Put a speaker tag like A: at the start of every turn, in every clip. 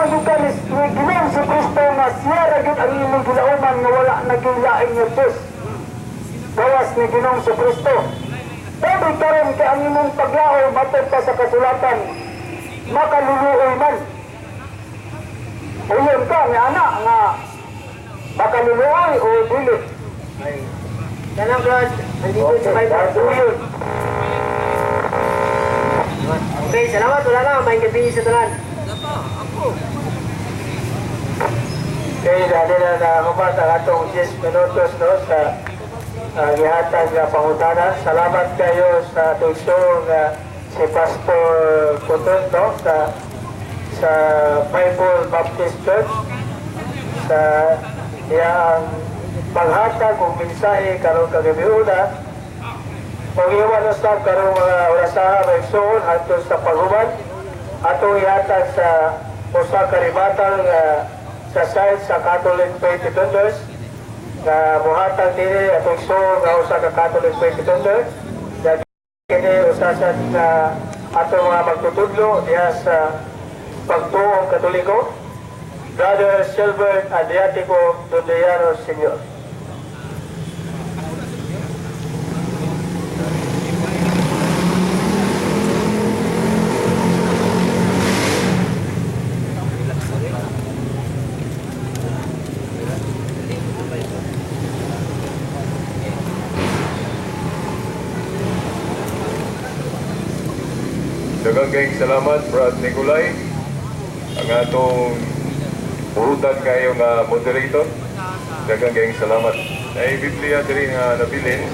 A: gyud ka ni Ginoong Kristo nga siya ra gyud ang imong gilauman, nga wala naglaing nga Diyos gawas ni Ginoong Kristo. Tabi karon kay ang imong paglao, matod pa sa kasulatan, makaluluoy man. Uyon ka ni ana nga makaluluoy o dili?
B: Kanang Brad, nandito sa Bible.
A: Uyon.
B: Okay, salamat. Wala na. May gabi sa tanan.
C: Okay, dali na na human ang atong 10 minutos, no, sa gihatag nga pangutana. Salamat kayo sa atong nga si Pastor Kuton, no, sa Bible Baptist Church sa iyang paghatag og mensahe karong kagabiuna. Kung iwan usab karong mga orasaha, mga igsoon, hangtod sa paghuman, atong ihatag sa usa ka rebuttal nga sa side sa Catholic Faith Defenders nga muhatag dinhi atong igsoon nga usa ka Catholic Faith Defender nga kini usa sa nga atong mga magtutudlo diha sa pagtuong Katoliko, Brother Silver Adriatico Dondellano Sr.
D: Daghang kayong salamat, Brad Nicolay. Ang atong buhutan kayo nga moderator. Daghang kayong salamat. Ay Biblia diri nga nabilin.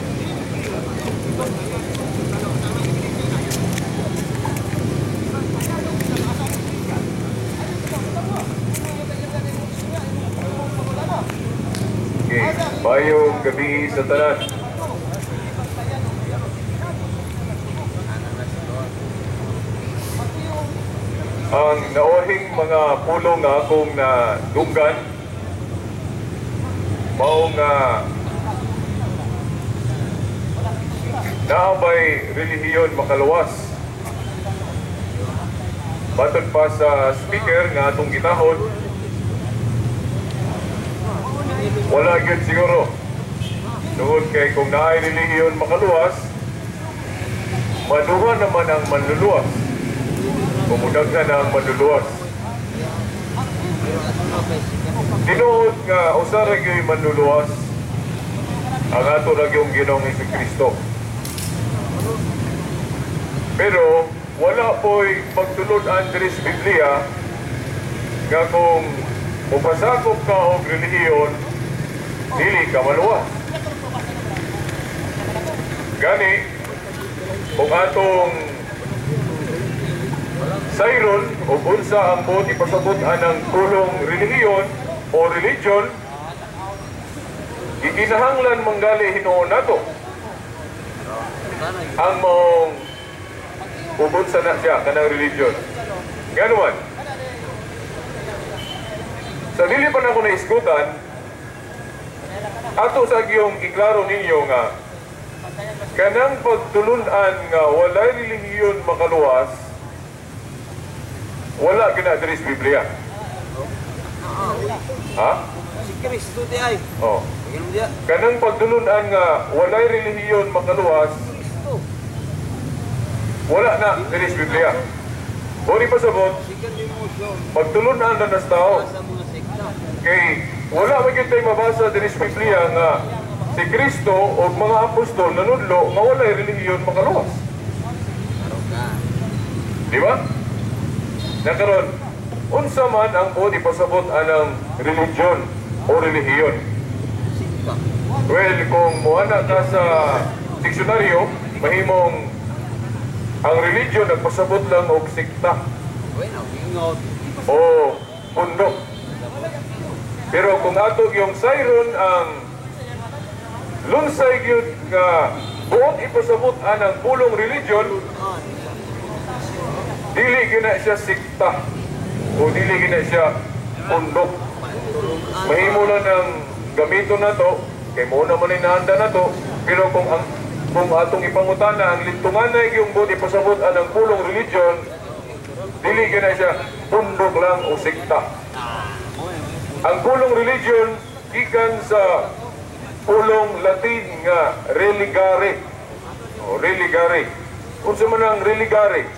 D: Okay, mayong gabi sa tanan. Ang naohing mga pulong nga akong nadunggan mao nga naa bay relihiyon makaluwas? Matod pa sa speaker nga atong gitahod, wala gyud siguro. Tungod kay kung naay relihiyon makaluwas, maduha naman ang manluluwas. Kumudaghan na ang manluluwas. Tinuod nga usa ra gyud manluluwas, ang ato ra gyud Ginoong Kristo. Pero wala po'y pagtulod-an diri sa Biblia nga kung mupasakop ka og relihiyon, dili ka maluwas. Gani, kung atong sayron o unsa ang buot ipasabot anang pulong relihiyon o religion, gikinahanglan manggali hinuon nato ang maong ubod sa na siya kanang religion. Nganuman, sa dili pa nako naisgutan, ato sa giyong iklaro ninyo nga kanang pagtulun-an nga walay relihiyon makaluwas, wala gina diri sa Biblia. Ha?
E: Si Kristo di ay.
D: Oh. Kanang pagtulun-an nga walay relihiyon makaluwas, wala na diri sa Biblia. Ori pasabot, pagtulun-an na nas tao. Kay wala man gyud tay mabasa diri sa Biblia nga si Kristo o mga apostol nanudlo nga walay relihiyon makaluwas. Di ba? Nakaron, unsa man ang buot ipasabot anang religion o relihiyon? Well, kung muana ka sa diksyonaryo, mahimong ang religion nagpasabot lang og sikta o pundok. Pero kung ato yung sayron ang lunsay gyud nga buot ipasabot anang pulong religion, dili gina siya sikta o dili gina siya pundok. Mahimo na ng gamito na to, kay mo naman inahanda na to, pero kung atong ipangutana ang lintunganay yung buot ipasabot anang pulong religion, Dili gyud na siya pundok lang o sekta. Ang pulong religion gikan sa pulong Latin nga religare. O religare. Unsa man ang religare?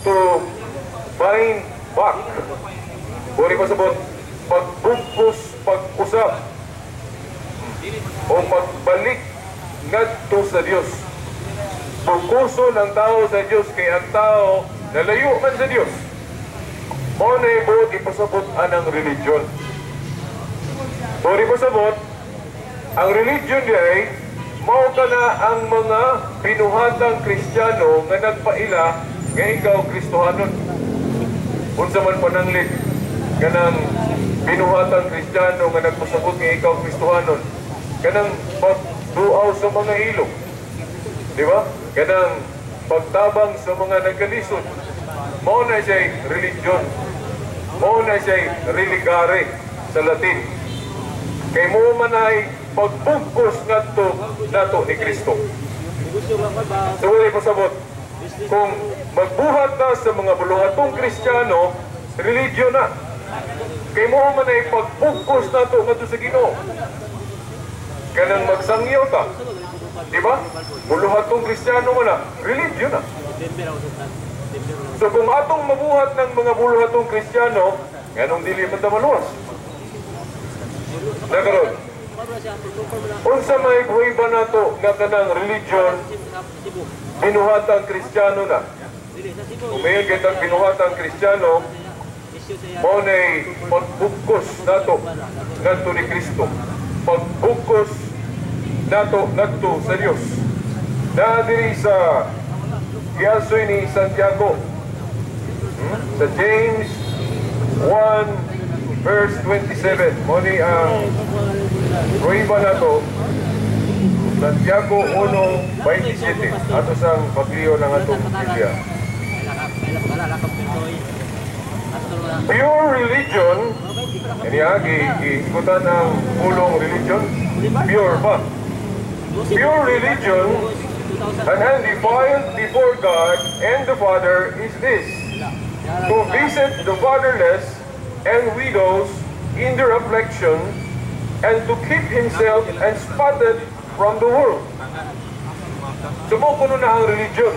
D: To bind back. Uri pasabot, pagbugkos, pag-usab o pagbalik ngadto sa Dios. Bugkoson ang tao sa Dios kay ang tao nalayo man sa Dios. Mao na buot ipasabot anang religion. Uri pasabot, ang religion diay mao kana ang mga binuhatang Kristiyano nga nagpaila nga ikaw Kristohanon. Unsa man pananglit kanang binuhatang Kristiyano nga nagpasabot nga ikaw Kristohanon, kanang pagduaw sa mga ilo. Di ba? Kanang pagtabang sa mga nagkalisod. Mao na siya religion. Mao na siya religare sa Latin. Kay mo man ay pagbugkos ngadto nato ni Kristo. So wala pasabot, kung magbuhat na sa mga buluhatong Kristiyano, religion na. Kay mo man ay pagbugkos nato ngadto sa Ginoo. Kanang magsangyaw ta. Di ba? Buluhatong Kristiyano mo na, religion na. So kung atong mabuhat ng mga buluhatong Kristiyano, nganong dili man ta maluwas? Nakaron, unsa may kuhiba nato nga kanang religion binuhatang Kristiyano na? Kung mayon kitang binuhatang Kristiyano, mao nay pagbugkos nato ngadto ni Kristo. Pagbugkos nato ngadto sa Dios. Na diri sa giasoy ni Santiago. Sa James 1 verse 27. Mao ni ang prueba nato, Santiago 1:27. Ato sang pagliyo ng atong Biblia. Pure religion, kaniya, giisgutan ang pulong religion, pure ba? Pure religion and undefiled before God and the Father is this: to visit the fatherless and widows in their affliction and to keep himself unspotted from the world. So mao kuno na ang religion.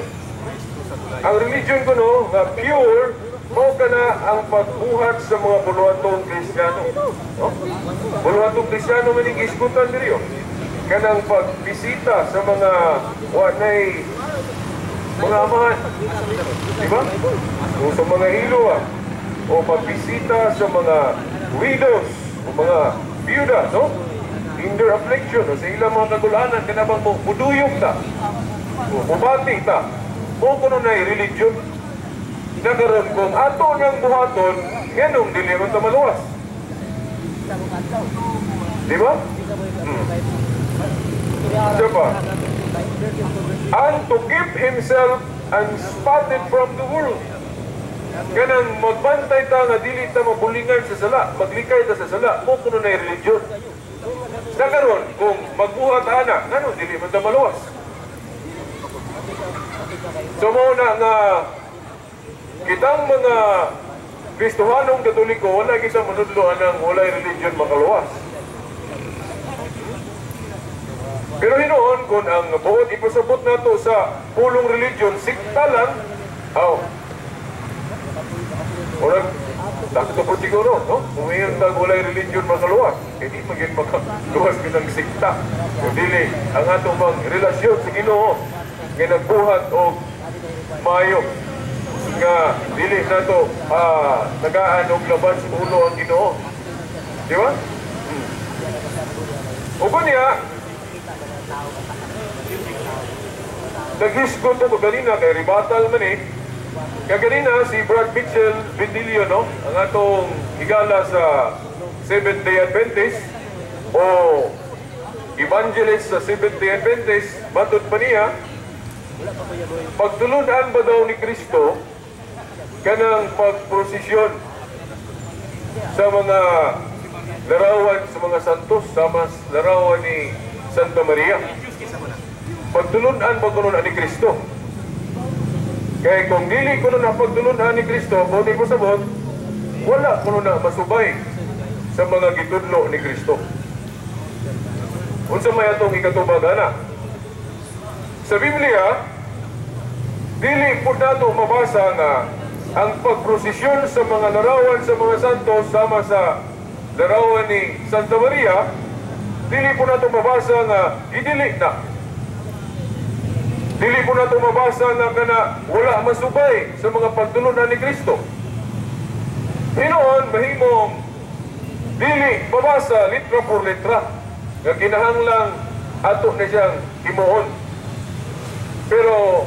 D: Ang religion kuno nga pure, mao kana ang pagbuhat sa mga buluhatong Kristiyano. No? Buluhatong Kristiyano man ning isgutan diri oh. Kanang pagbisita sa mga wanay mga amahan. Di ba? O sa mga ilo ah. O pagbisita sa mga widows o mga biyuda, no? In their affliction, o sa ilang mga kagulanan, kanabang mo, muduyog ta. O, mubati ta. Mao kuno na religion. Nakaroon kung ato ng buhaton, nganong dili man ta maluwas. Di ba? Isa pa. And to keep himself unspotted from the world. Kanang magbantay ta nga dili ta mabulingan sa sala, maglikay ta sa sala, mao kuno na religion. Sa karon, kung magbuhat ana, ngano dili man ta maluwas? So mao na nga kitang mga Kristohanong Katoliko, wala kita manudlo anang walay religion makaluwas. Pero hinuon kung ang buot ipasabot nato sa pulong religion, sikta lang, aw. Murag, sakto po siguro, no? Kung tag walay religion makaluwas, hindi maging makaluwas kitang sikta. Kung dili, ang atong bang relasyon sa Ginoo, nga nagbuhat og maayo, nga dili nato tagaan og laban sa ulo ang Ginoo. Di ba? Ug niya, naghisgot ko ganina kay ribatal man eh. Kaya ganina si Brad Mitchell Vendillo, no? Ang atong higala sa Seventh-day Adventist o evangelist sa Seventh-day Adventist, matod pa niya, pagtulunan ba daw ni Kristo kanang pagprosesyon sa mga larawan sa mga santos, sama larawan ni Santa Maria? Pagtulunan ba kuno ni Kristo? Kay kung dili kuno na pagtulunan ni Kristo, buti ko sabot, wala kuno na masubay sa mga gitudlo ni Kristo. Unsa may atong ikatubag ana? Sa Biblia, dili po nato mabasa nga ang pagprosesyon sa mga larawan sa mga santos sama sa larawan ni Santa Maria, dili po nato mabasa nga idili na. Dili po nato mabasa nga kana wala masubay sa mga pagtulunan ni Kristo. Hinuon, mahimong dili mabasa litra por letra nga kinahanglang ato na siyang himuon. Pero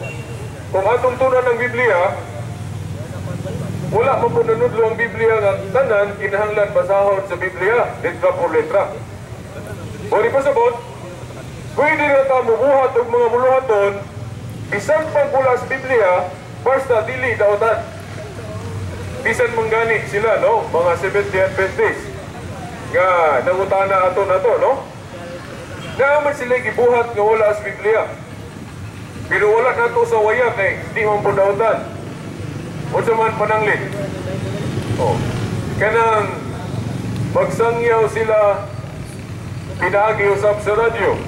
D: kung atong tunan ng Biblia, wala man po nanudlo ang Biblia nga tanan kinahanglan basahon sa Biblia letra por letra. Mao pasabot, pwede na ta mubuhat og mga buluhaton bisan pag wala sa Biblia, basta dili dautan. Bisan manggani sila, no? Mga Seventh-day Adventist nga nangutana ato na to, no? Naa man sila gibuhat nga wala sa Biblia. Pero wala nato sa waya kay di man po dautan. Unsa man pananglit? Oh. Kanang magsangyaw sila pinaagi usab sa radyo.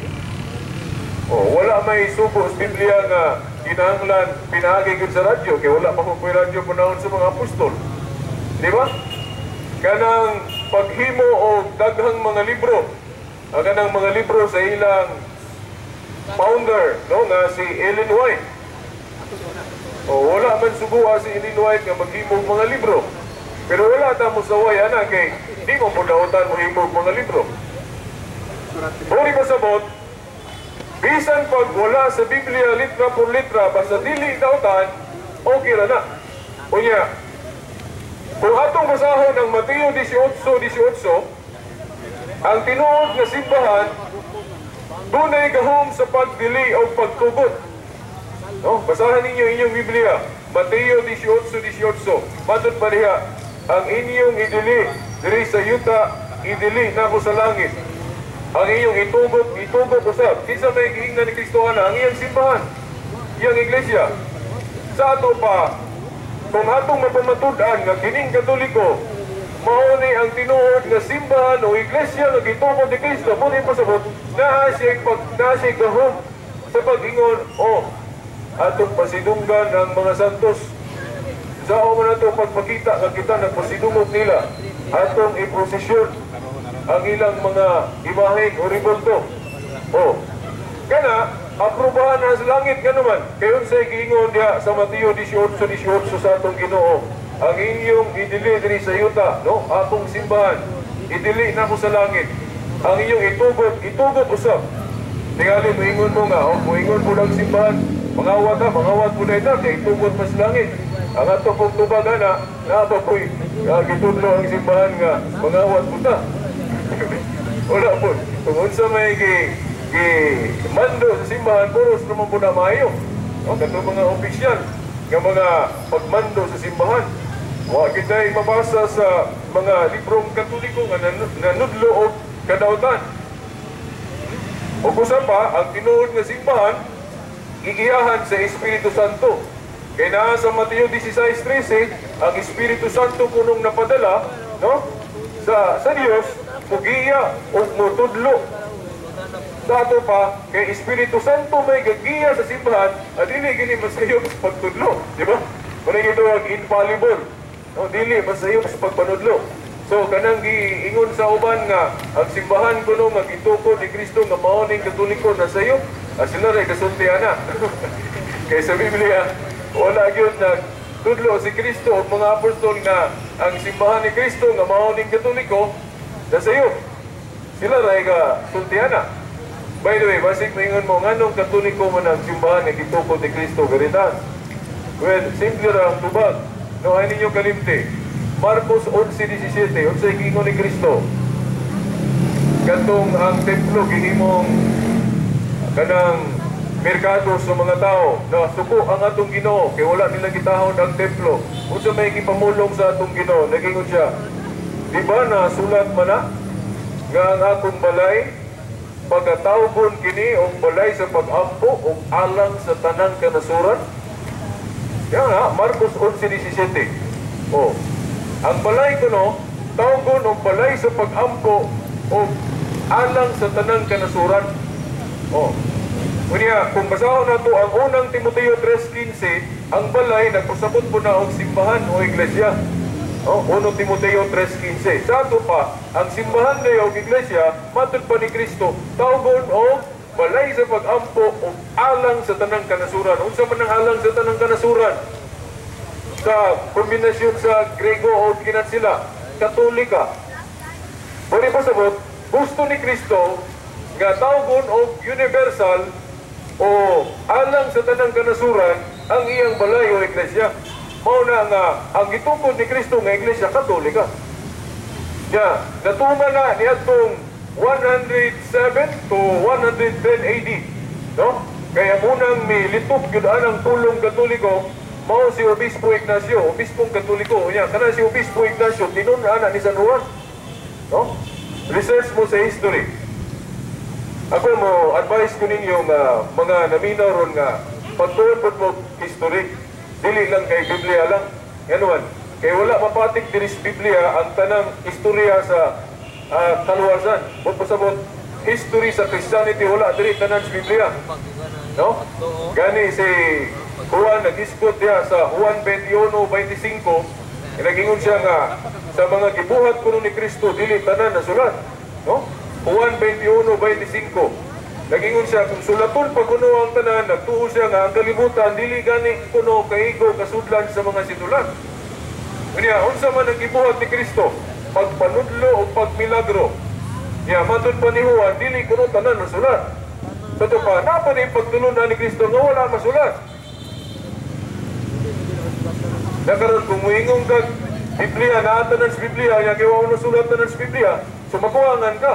D: Oh, wala may sugo sa Biblia nga kinahanglan pinaagi gyud sa radyo kay wala pa ko radyo panahon sa mga apostol. Di ba? Kanang paghimo og daghang mga libro, ang kanang mga libro sa ilang founder, no, nga si Ellen White. Oh, wala man suguha si Ellen White nga maghimo og mga libro. Pero wala ta mo saway ana kay di mo pudautan mohimo og mga libro. Uri pasabot, bisan pag wala sa Biblia litra por litra, basta dili dautan, okay ra na. Unya, kung atong basahon ang Mateo 18:18, ang tinuod nga simbahan dunay gahom sa pagdili o pagtugot. No, basahan ninyo inyong Biblia. Mateo 18:18. Matod pa diha, ang inyong idili diri sa yuta, idili nako sa langit. Ang inyong itugot, itugot usab. Kinsa may giingnan ni Kristo ana? Ang iyang simbahan, iyang iglesia. Sa ato pa, kung atong mapamatud-an nga kining Katoliko mao ni ang tinuod nga simbahan o iglesia nga gitukod ni Kristo, mao pasabot, naa siya gahom sa pag-ingon, o atong pasidunggan ang mga santos. Sao man ato pagpakita nga kita nagpasidungog nila? Atong iprosesyon ang ilang mga imahe o ribulto. O, kana, aprobahan na sa langit nga naman. Kayon sa giingon diha sa Mateo 18:18 sa atong Ginoo, ang inyong idili diri sa yuta, no? Atong simbahan, idili nako sa langit. Ang inyong itugot, itugot usab. Tingali, moingon mo nga, oh, moingon po lang simbahan, mangawat ha, mangawat po na ita, kay itugot mas langit. Ang ato pong tubaga na, naa ba po'y gitudlo ang simbahan nga, mangawat po ta? Wala po. Kung unsa may gi mando sa simbahan, puros naman po na maayo. No, katong mga opisyal nga mga pagmando sa simbahan. Wa kita'y mabasa sa mga librong Katoliko nga nanudlo og kadautan. O kusa pa, ang tinuod nga simbahan, gigiyahan sa Espiritu Santo. Kaya naa sa Mateo 16:13, ang Espiritu Santo kunong napadala, no? Sa Dios, mugiya ug mutudlo. Sa ato pa, kay Espiritu Santo may gagiya sa simbahan, at dili gini masayop sa pagtudlo, di ba? Muna gitawag infallible. No, dili masayop sa pagpanudlo. So kanang giingon sa uban nga ang simbahan kuno nga gitukod ni Kristo nga mao ning Katoliko na sayop, ah, sila ray kasulti ana. Kay sa Biblia wala gyud nagtudlo si Kristo ug mga apostol nga ang simbahan ni Kristo nga mao ning Katoliko na sayop. Sila ray ka sultiana. By the way, basig maingon mo, nganong Katoliko man ang simbahan nga gitukod ni Kristo Veritas? Well, simple ra ang tubag. No, ay ninyo kalimti. Marcos 11:17, unsay giingon ni Kristo? Katong ang templo gihimong kanang merkado sa mga tao na suko ang atong Ginoo kay wala nila gitahon ang templo. Unsa may gipamulong sa atong Ginoo? Nagingon siya, di ba na sulat man na nga ang akong balay pagkatawgon kini og balay sa pag-ampo og alang sa tanang kanasuran? Yan ha, Marcos 11:17. Oh. Ang balay kuno tawgon og balay sa pag-ampo o alang sa tanang kanasuran. Oh. Unya, kung basahon nato ang unang Timoteo 3:15, ang balay nagpasabot po na og simbahan o iglesia. Oh, 1 Timoteo 3:15. Sa ato pa, ang simbahan na og iglesia, matud pa ni Kristo, tawgon og balay sa pag-ampo og alang sa tanang kanasuran. Unsa man ang alang sa tanang kanasuran? Sa kombinasyon sa Grego o kinatsila, Katolika. Pwede pa sabot, gusto ni Kristo nga tawgon og universal o alang sa tanang kanasuran ang iyang balay o iglesia. Mao na nga ang gitukod ni Kristo nga Iglesia Katolika. Ya, natuman na niadtong 107 to 110 AD. No? Kaya unang militok gyud anang pulong Katoliko mao si Obispo Ignacio, Obispong Katoliko. Nya, kana si Obispo Ignacio tinun-an na ni San Juan. No? Research mo sa history. Ako mo advice ko ninyo nga mga naminaw ron nga pagtuon pod mo history, dili lang kay Biblia lang. Nganuan, kay wala mapatik diri sa Biblia ang tanang istorya sa kaluwasan. Bud pasabot history sa Christianity wala diri tanan sa Biblia. No? Gani si Juan nag-isgot diha sa Juan 21:25, nagingon siya nga sa mga gibuhat kuno ni Kristo dili tanan nasulat. No? Juan 21:25. Nagingon siya kung sulaton pa kuno ang tanan, nagtuo siya nga ang kalibutan dili gani kuno kaigo kasudlan sa mga sinulat. Unya, unsa man ang gibuhat ni Kristo? Pagpanudlo o pagmilagro. Nya, matud pa ni Juan, dili kuno tanan nasulat. Sa to pa, napa ni pagtulunan ni Kristo nga wala masulat. Nakaroon kung muingong kag Biblia, naatanan sa Biblia, nya kay wa nasulat tanan sa Biblia, so makuangan ka.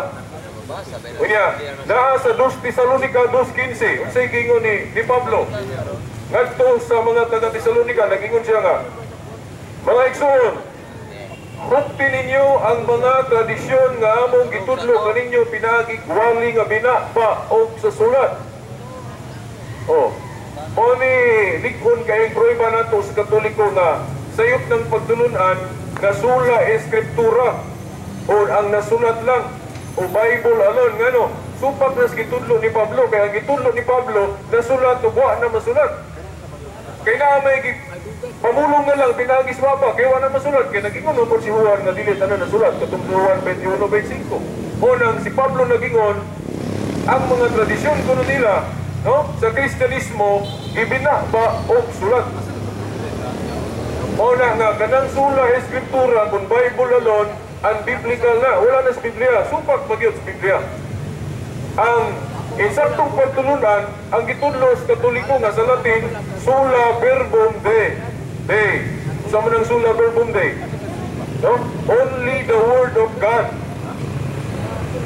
D: Unya, naa sa 2 Tesalonica 2:15, unsay giingon ni Pablo? Ngadto sa mga taga Tesalonica, nagingon siya nga, mga igsoon, hukti ninyo ang mga tradisyon nga among gitudlo kaninyo pinaagi wali nga binaba og sa sulat. Oh, mao ni lig-on kayong prueba nato sa Katoliko nga sayop ng pagtulunan nga sola escriptura o ang nasulat lang o Bible alone. Ngano supak na sa gitudlo ni Pablo, kaya ang gitudlo ni Pablo nasulat o wa na masulat. Kay naa may pamulong na lang pinaagi sa baba kay wa na masulat, kay nagingon man si Juan nga dili tanan nasulat katong Juan 21:25. O nang si Pablo nagingon ang mga tradisyon kuno nila, no, sa Kristyanismo ibinaba og sulat. Mao na nga kanang sola escriptura kung Bible alone ang biblical na, wala na sa Biblia, supak magyud sa Biblia. Ang insaktong pagtulunan ang gitudlo sa Katoliko nga sa Latin sola verbum Dei. Dei. Sa man ang sola verbum Dei? No? Only the word of God.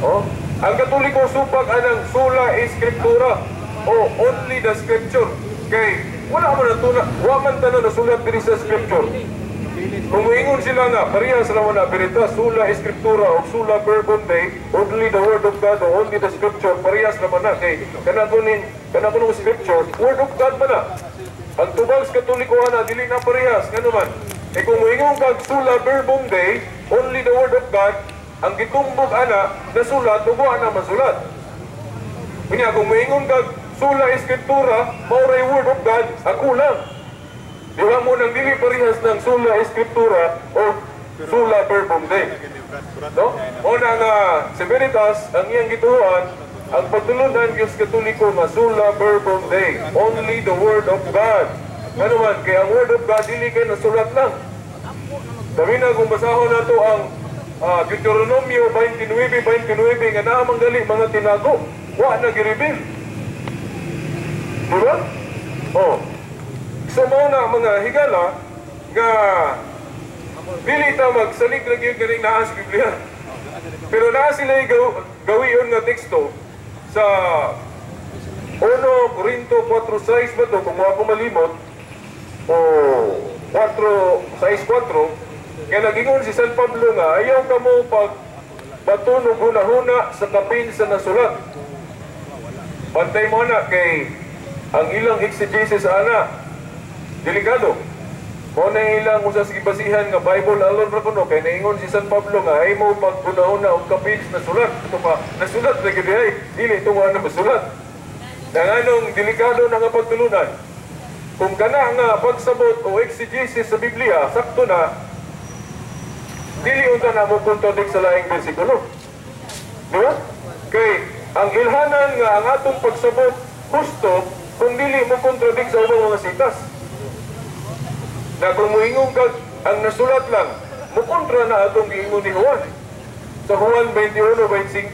D: Oh? Ang Katoliko supak anang sola escriptura o only the scripture. Kay wala man natuna, wa man tanan nasulat diri sa scripture. Kung moingon sila nga parehas ra man na Veritas, sola escriptura o sola verbum Dei, only the word of God o only the scripture, parehas ra man na kay kana kunin kana kunong scripture, word of God man na. Ang tubag sa Katoliko ana dili na parehas ngano man. Eh kung moingon kag sola verbum Dei, only the word of God, ang gitumbok ana nasulat ug wa na masulat. Unya kung moingon kag sola escriptura, mao ray word of God, ang kulang. Di ba mo nang dili parehas ng sola escriptura o sola verbum Dei? No? Mao na nga si Veritas ang iyang gituohan ang pagtulunan gyud sa Katoliko nga sola verbum Dei, only the word of God. Ngano man kay ang word of God dili kay nasulat lang. Dami na kung basahon nato ang Deuteronomio 29:29 nga naa man gali mga tinago, wa na gi-reveal. Di ba? Oh. So mao na mga higala nga dili ta magsalig ra gyud ganing naa sa Biblia. Pero naa sila gawion nga teksto sa 1 Corinto 4:6 ba to, kung wa ko malimot, o 4:6-4, kaya nagingon si San Pablo nga ayaw kamo pag baton og hunahuna sa kapin sa nasulat. Bantay mo na kay ang ilang exegesis ana delikado. Mao na ilang usa sa gibasihan nga Bible alone ra kuno, kay naingon si San Pablo nga ay mo paghuna-huna og kapil na sulat. Ito pa, nasulat na gyud ay dili tunga na masulat. Na nganong delikado na nga pagtulunan? Kung kana nga pagsabot o exegesis sa Biblia sakto na, dili unta na mo contradict sa laing bersikulo. Di ba? Kay ang ilhanan nga ang atong pagsabot husto kung dili mo contradict sa ubang mga sitas. Na kung muingon ka ang nasulat lang, mukontra na atong giingon ni Juan sa Juan 21:25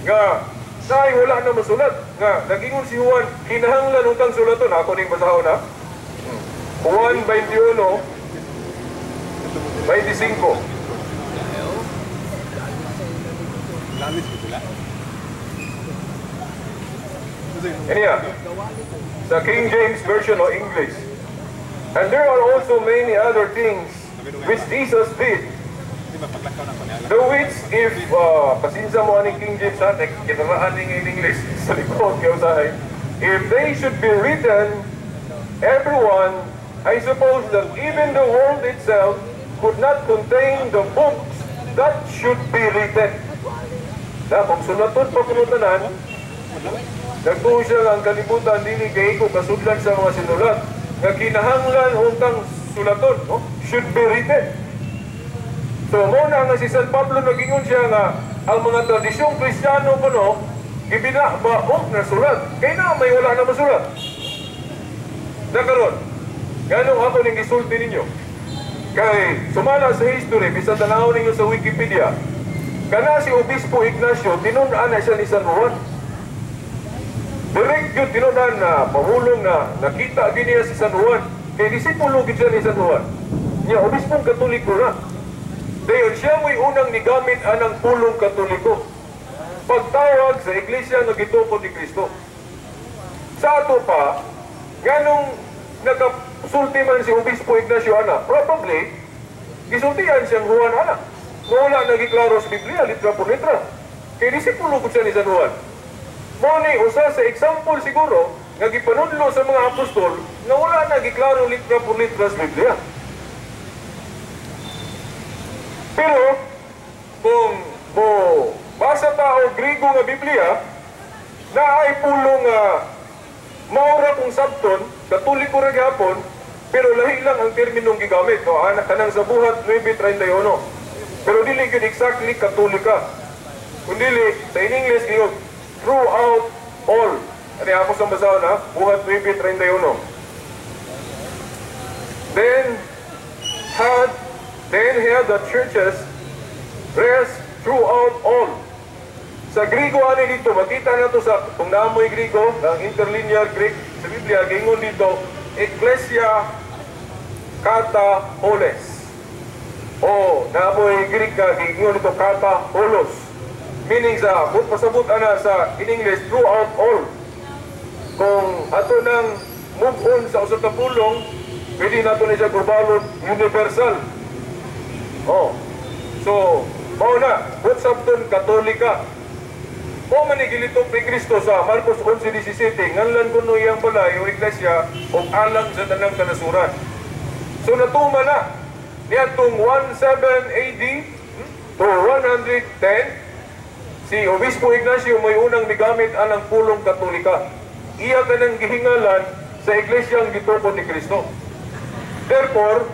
D: nga say wala na masulat, nga nagingon si Juan kinahanglan untang sulaton. Ako ning basahon ha. Juan 21:25. Aniya, sa King James Version o English. "And there are also many other things which Jesus did, the which if," pasinsa mo aning King James ha, kinaraan ning in English sa likod, kaya usahay, "If they should be written, everyone, I suppose that even the world itself could not contain the books that should be written." Na, kung sulaton pa kuno tanan, nagtuo siya nga ang kalibutan dili kay ko kasudlan sa mga sinulat nga kinahanglan untang sulaton, no? Should be written. So mo na nga si San Pablo nagingon siya nga ang mga tradisyong Kristiyano kuno gibina ba og nasulat. Kay na may wala na masulat. Nakaron, nganong ako ning gisulti ninyo? Kay sumala sa history, bisan tan-awon ninyo sa Wikipedia, kana si Obispo Ignacio tinun-an na siya ni San Juan. Direct yun tinunan na pahulong na nakita gini niya si San Juan. Kay disipulo gid siya ni San Juan. Nya obispong Katoliko na. Dayon siya mo'y unang nigamit anang pulong Katoliko. Pagtawag sa iglesia nga gitukod ni Kristo. Sa ato pa, nganong nakasulti man si Obispo Ignacio ana, probably gisultian siyang Juan ana. Nga wala nagiklaro sa Biblia, litra por litra. Kay disipulo gud siya ni San Juan. Mao ni usa sa example siguro nga gipanudlo sa mga apostol nga wala nagiklaro litra por litra sa Biblia. Pero kung mo basa ta og Griego nga Biblia, naay pulong nga maura kung sabton, Katoliko ra gihapon, pero lahi lang ang terminong gigamit, no? Anak kanang sa Buhat 9:31. Pero dili gyud exactly Katolika. Kun dili sa in English giingon throughout all. Ani ako sa basahon ha, Buhat 9:31. Then had the churches rest throughout all." Sa Griego ani dito, makita na to sa kung naamoy Griego, ang interlinear Greek sa Biblia, giingon dito, Ecclesia kata holes. O, naamoy Greek ka, giingon dito kata holos. Meaning sa, pasabot ana sa in English, throughout all. Kung ato nang move on sa usa ka pulong, pwede nato ni siya globalon universal. Oh. So, mao na, sabton Katolika. Mao man ni gilitok ni Kristo sa Marcos 11:17, nganlan kuno iyang balay o iglesia og alang sa tanang kanasuran. So natuma na niadtong 17 AD to 110, si Obispo Ignacio may unang migamit anang pulong Katolika. Iya kanang gihingalan sa iglesia ang gitukod ni Kristo. Therefore,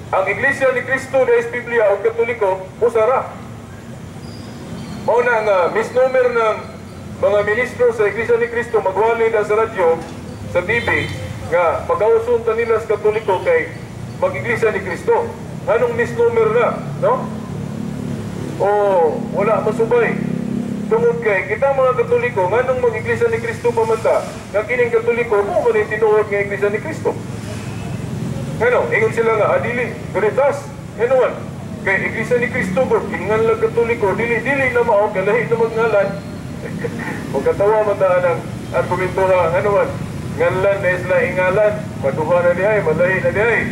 D: ang iglesia ni Kristo dahil sa Biblia o Katoliko, usara. Mao na nga misnomer ng mga ministro sa iglesia ni Kristo magwali na sa radyo, sa TV, nga pag-auson ta nila sa Katoliko kay mag-iglesia ni Kristo. Anong misnomer na, no? O wala masubay. Tungod kay kita mga Katoliko, nganong mag-iglesia ni Kristo pa man ta, nga kining Katoliko mo man tinuod nga iglesia ni Kristo. Ngano, ingon sila nga adili, veritas. Ngano man? Kay iglesia ni Kristo gud, kinganlag Katoliko, dili dili na mao kay lahi na magngalan. Magkatawa man ta ang argumento ha, ngano man? Nganlan na isla ingalan, maduha na dihay, malahi na dihay.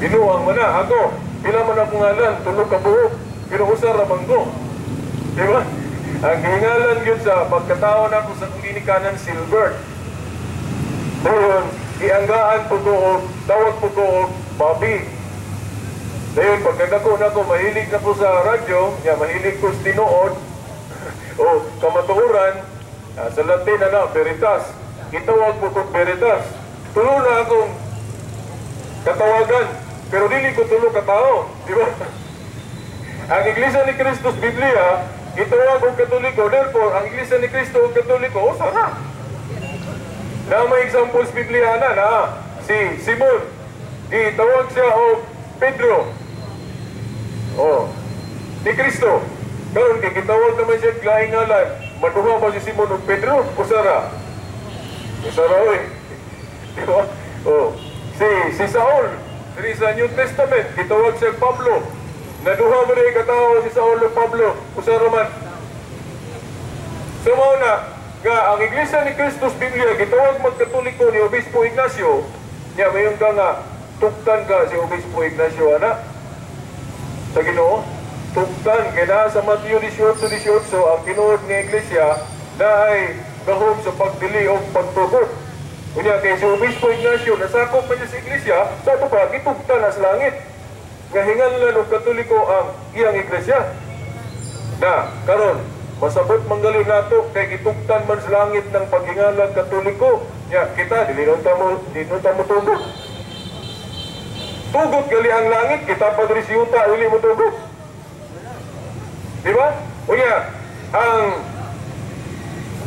D: Binuang man na ako, pila man akong ngalan, tulo ka buok, pero usa ra man ko. Di ba? Ang gihingalan gyud sa pagkatao nako sa akong ginikanan, Silver. Dayon, Gianggaan po ko og tawag po ko og Bobby. Dayon pagkadako na ko, mahilig na ko sa radyo, ya mahilig ko sa tinuod o kamatuoran, sa Latin na na, Veritas. Gitawag po kong Veritas. Tulo na akong katawagan, pero dili ko tulo katao, di ba? Ang Iglesia ni Cristo sa Biblia, gitawag og Katoliko, therefore, ang Iglesia ni Cristo og Katoliko, usa na. Na may example sa Biblia na, na si Simon, gitawag siya og Pedro. Oh, ni Kristo. Karon kay gitawag naman siya laing ngalan, maduha ba si Simon og Pedro? Usa ra. Usa ra oy. Di ba? Oh, si Saul, diri sa New Testament, gitawag siya Pablo. Naduha ba rin katao si Saul ug Pablo? Usa ra man. So mao na nga ang Iglesia ni Cristo sa Biblia gitawag magkatoliko ni Obispo Ignacio, nya mayon ka nga tugtan ka si Obispo Ignacio ana sa Ginoo. Tugtan kay naa sa Mateo 18:18 ang tinuod nga iglesia na ay gahom sa pagdili o pagtugot. Unya kay si Obispo Ignacio nasakop man siya sa iglesia, sa ato pa gitugtan na sa langit. Nga hinganlan og Katoliko ang iyang iglesia. Na karon masabot manggali nato kay gitugtan man sa langit ng paghingalag Katoliko. Nya kita dili ta mo tugot. Tugot gali ang langit, kita pa diri sa yuta dili mo tugot. Di ba? Unya, ang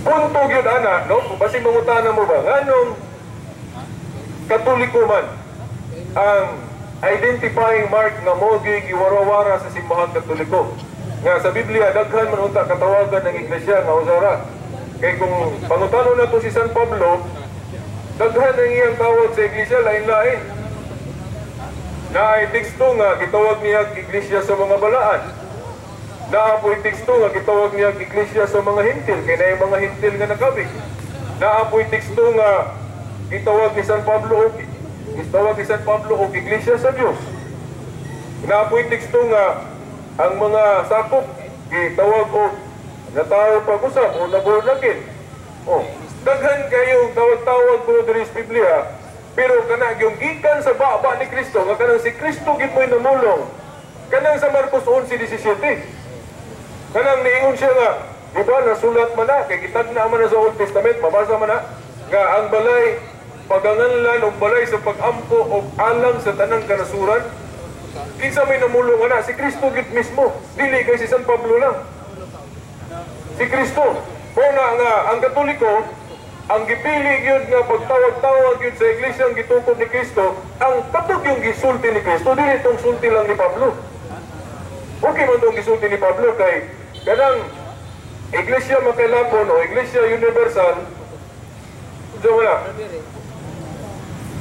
D: punto gyud ana, no? Basig mangutana mo ba nganong Katoliko man ang identifying mark nga mo gyud giwarawara sa simbahang Katoliko? Nga sa Biblia daghan man unta katawagan ng iglesia nga usa ra. Kay kung pangutano nato si San Pablo, daghan ang iyang tawag sa iglesia, lain-lain. Naay teksto nga gitawag niya iglesia sa mga balaan. Naa po'y teksto nga gitawag niya iglesia sa mga Hentil, kay naay mga Hentil nga nakabig. Naa po'y teksto nga gitawag ni San Pablo og iglesia sa Dios. Naa po'y teksto nga ang mga sakop gitawag og natawo pag-usab o na-born again. Oh, daghan kayong tawag-tawag ko diri sa Biblia, pero kana yung gikan sa baba ni Kristo, nga kanang si Kristo gid mo'y namulong. Kanang sa Marcos 11:17. Kanang niingon siya nga, di ba, nasulat man na, kay gitagna man na sa Old Testament, mabasa man na, nga ang balay, paganganlan og balay sa pag-ampo og alang sa tanang kanasuran. Kinsa may namulong ana? Si Kristo gid mismo. Dili kay si San Pablo lang. Si Kristo. Mao na nga ang Katoliko, ang gipili gyud nga pagtawag-tawag gyud sa iglesia ang gitukod ni Kristo, ang katog yung gisulti ni Kristo, dili tong sulti lang ni Pablo. Okay man tong gisulti ni Pablo kay kanang Iglesia Makailapon o Iglesia Universal, unsa man na?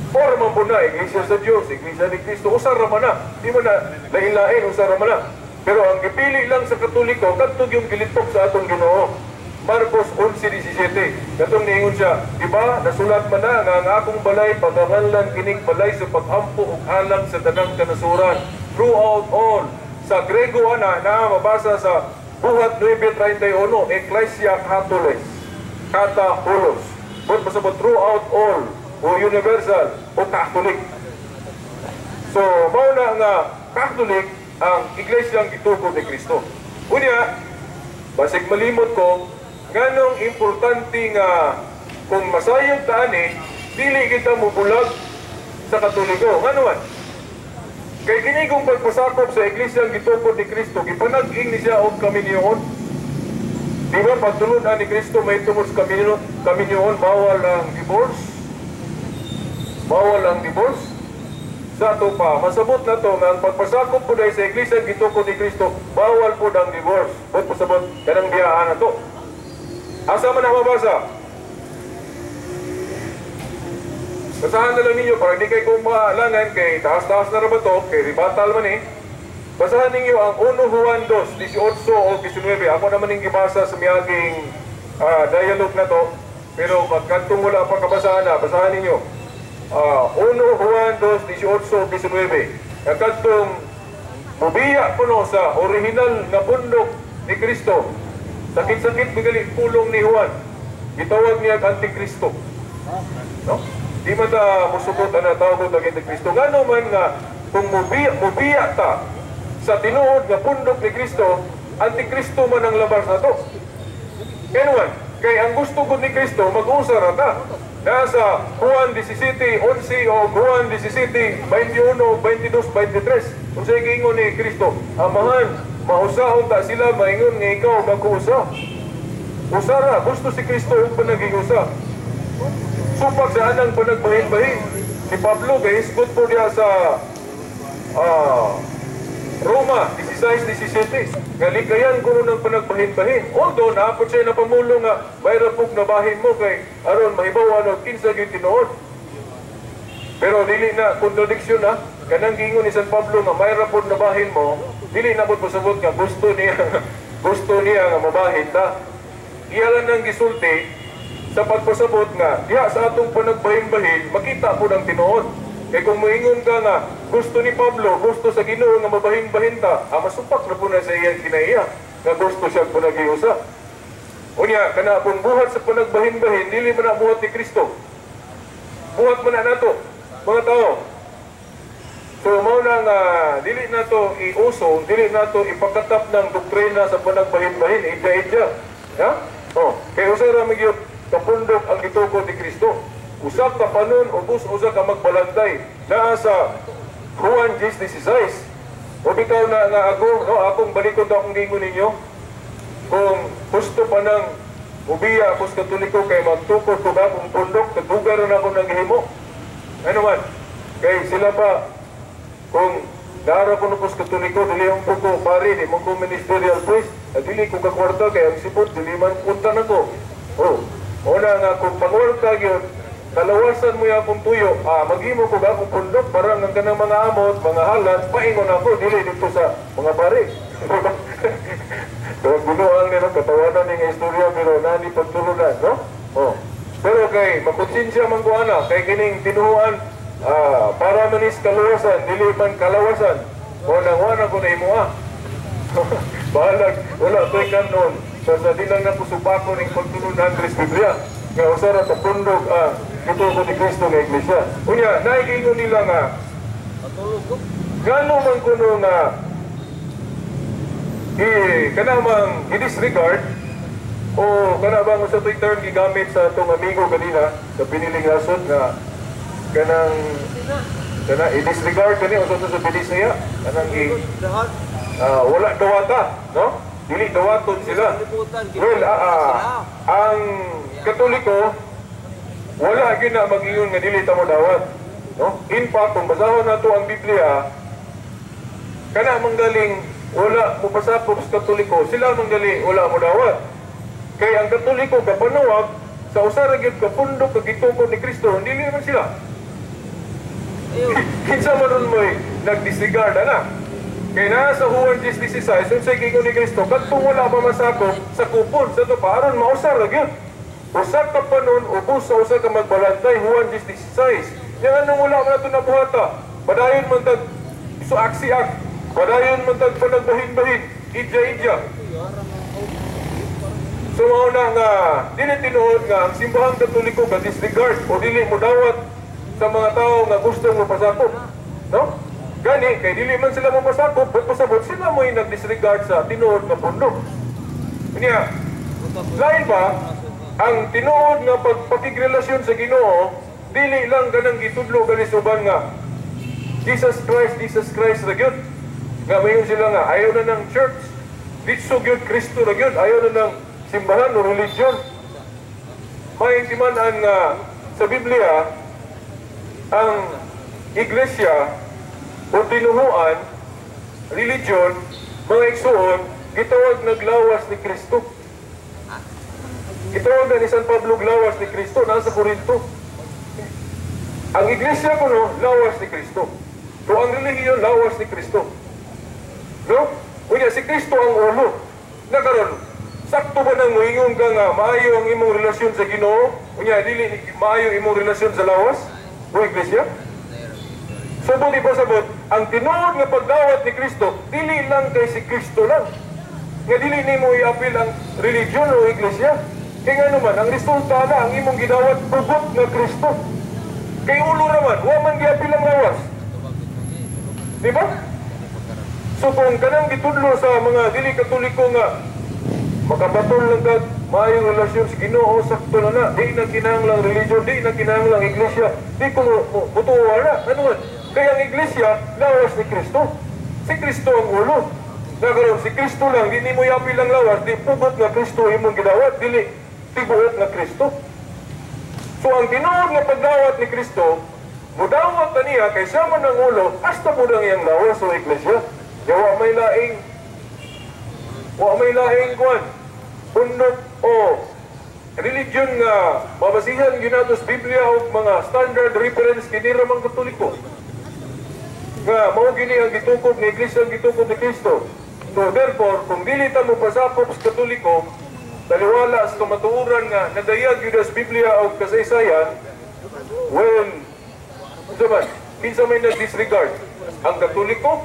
D: Or man po na, Iglesia sa Dios, Iglesia ni Kristo, usa ra man na. Di man na lain-lain, usa ra man na. Pero ang gipili lang sa Katoliko, kadtog yung gilitok sa atong Ginoo. Marcos 11:17. Katong niingon siya, di ba, nasulat man na nga ang akong balay paganganlan kining balay sa pag-ampo ug alang sa tanang kanasuran. Throughout all. Sa Grego ana na mabasa sa Buhat 9:31, Ecclesia Catholis. Kata holos. But masabot throughout all o universal o Catholic. So, mao na nga Catholic ang iglesia ang gitukod ni Kristo. Unya, basig malimot ko, nganong importante nga kung masayod ta ani, dili kita mobulag sa Katoliko. Ngano man? Kay kini kung pagpasakop sa iglesia ang gitukod ni Kristo, gipanag-ing ni siya og kaminyoon. Di ba pagtulun-an ni Kristo may tungod sa kaminyoon, bawal ang divorce? Bawal ang divorce? Sa ato pa, masabot na to nga ang pagpasakop po dahil sa iglesia ang gitukod ni Kristo, bawal po ang divorce. Ba't pasabot? Kanang biyaan na to. Asa man na mabasa? Basahan na lang ninyo para hindi kayo kumaalangan kay taas-taas na ra ba to, kay ribatal man eh. Basahan ninyo ang 1 Juan 2, 18 o 19. Ako naman yung gibasa sa miyaging dialogue na to. Pero pagkantong wala pa kabasahan na, basahan ninyo. 1 Juan 2, 18 o 19. Ang kantong mubiya kuno sa original na bundok ni Kristo. Sakit-sakit bigali pulong ni Juan. Gitawag niya ang Antikristo. No? Di man ta musukot ana, tawag og Kristo. Ngano man nga kung mubiya ta sa tinuod nga pundok ni Kristo, antikristo man ang labas nato. Kaya kay ang gusto gud ni Kristo mag-usa ra ta. Nasa Juan 17:11 o Juan 17:21, 22, 23. Unsay giingon ni Kristo? "Amahan, mausaon ta sila maingon nga ikaw mag-usa." Usa ra, gusto si Kristo og panaging-usa. Supak sa anang panagbahin-bahin. Si Pablo gahisgot po diya sa Roma 16:17. Nga likayan kuno ng panagbahin-bahin. Although naapot siya na pamulo nga may rapog na bahin mo kay aron mahibaw og kinsa gyud tinuod. Pero dili na contradiction na kanang giingon ni San Pablo nga may rapod na bahin mo, dili na pud pasabot nga gusto niya nga mabahin ta. Iya lang nang gisulti sa pagpasabot nga diha sa atong panagbahin-bahin makita po ng tinuod. Kay kung moingon ka nga gusto ni Pablo, gusto sa Ginoo nga mabahin-bahin ta, masupak na po na sa iyang kinaiya nga gusto siya panagiusa. Unya, kana pong buhat sa panagbahin-bahin, dili man na buhat ni Kristo. Buhat man na nato, mga tao. So mao na nga dili nato iuso, dili nato ipakatap ng doktrina sa panagbahin-bahin, idya-idya. Ha? Oh, kay usa ra man gyud kapundok ang gitukod ni Kristo. Usa ka panon, ubos usa ka magbalantay. Naa sa Juan 10:16. O bitaw na nga ako, no, akong balikon daw akong giingon ninyo. Kung gusto pa nang ubiya ako sa Katoliko kay magtukod ko ba kung pundok, nagdugar na ako nang gihimo. Ano man, kay sila pa, kung naara ko ko sa Katoliko, dili ang ko pari, di mo ko ministerial priest, at dili ko kakwarta kay ang sipot, dili man punta na ko. Oh, una nga kung pangwarta gyud, kalawasan mo yung akong tuyo, maghimo ko ba akong pundok para ang kanang mga amot, mga halat, paingon ako, dili dito sa mga pari. Pero binuang nila, katawanan ni nga istorya, pero nani pagtulunan, no? Oh. Pero kay, makonsensya man ko ana, kay kining tinuhuan, para manis kaluwasan, dili man kalawasan. O nang wala ko na imuha. Bahalag, wala ko'y kanon. So sa di lang na kusupako ning pagtulunan sa Biblia. Nga usa ra ka pundok gituo ni Kristo nga iglesia. Unya, naigingon nila nga ngano man kuno nga kanamang i-disregard o kana bang usa to'y term gigamit sa atong amigo kanina sa piniling nasod nga kanang kana i-disregard kani usa to sa Binisaya kanang wala dawata, no? Dili dawaton sila. Well, ang Katoliko wala gyud na mag-ingon nga dili ta mo dawat, no? In fact, kung basahon nato ang Biblia, kana manggaling wala mo pasakop sa Katoliko, sila manggali wala mo dawat. Kay ang Katoliko kapanawag sa usa ra gyud ka pundok ka gitukod ni Kristo, dili man sila. Kinsa man ron mo'y nagdisregard ana. Kay naa sa Juan 10:16, unsay giingon ni Kristo, kadtong wala pa masakop sa kupon sa to pa aron mausar ra gyud. Usa ka panon ubos sa usa ka magbalantay, Juan 10:16. Yang anong wala man nato nabuhata, padayon man tag suaksiak, padayon man tag panagbahin-bahin, idya-idya. So mao na nga dili tinuod nga ang simbahang Katoliko ga disregard o dili mo dawat sa mga tao nga gusto mo pasakop, no? Gani kay dili man sila mo pasakop, but pasabot sila mo'y nagdisregard sa tinuod nga pundok. Unya, lain ba ang tinuod nga pagpakigrelasyon sa Ginoo, dili lang ganang gitudlo gani suban nga Jesus Christ, Jesus Christ ra gyud. Nga mayon sila nga ayaw na ng church. Ditso gyud Kristo ra gyud, ayaw na ng simbahan o religion. May timan-an nga sa Biblia ang iglesia o tinuhuan, religion, mga igsuon, gitawag naglawas ni Kristo. Gitawag na ni San Pablo lawas ni Kristo, nasa Korinto. Ang iglesia kuno, lawas ni Kristo. So ang relihiyon, lawas ni Kristo. No? Unya, si Kristo ang ulo. Nakaron, sakto ba nang moingon ka nga maayo ang imong relasyon sa Ginoo? Unya, dili maayo imong relasyon sa lawas o iglesia? So, buti pa sabot, ang tinuod nga pagdawat ni Kristo, dili lang kay si Kristo lang. Nga dili nimo iapil ang religion o iglesia. Kaya nga naman, ang resulta na, ang imong gidawat, pugot nga Kristo. Kay ulo raman, wa man giapil ang lawas. Di ba? So kung kanang gitudlo sa mga dili Katoliko nga makabatol lang kag maayong relasyon sa Ginoo, sakto na na, di na kinahanglang religion, di na kinahanglang iglesia, di ko mutuo na. Ano man? Kaya ang iglesia, lawas ni Kristo. Si Kristo ang ulo. Na karon si Kristo lang, di nimo yapil ang lawas, di pugot nga Kristo imong gidawat, dili tibuok nga Kristo. So ang tinuod nga pagdawat ni Kristo, mudawat na niya kay siya man ang ulo, hasta po ang iyang lawas o iglesia. Ya wa may laing kuan, pundok o religion nga mabasihan gyud nato sa Biblia o mga standard reference, kini ra mang Katoliko. Nga mao gini ang gitukod ni iglesia, ang gitukod ni Kristo. So therefore, kung dili ta mo pasakop sa Katoliko, taliwala sa kamatuoran nga nadayag gyud sa Biblia o kasaysayan, well, unsa man, kinsa may nag-disregard? Ang Katoliko?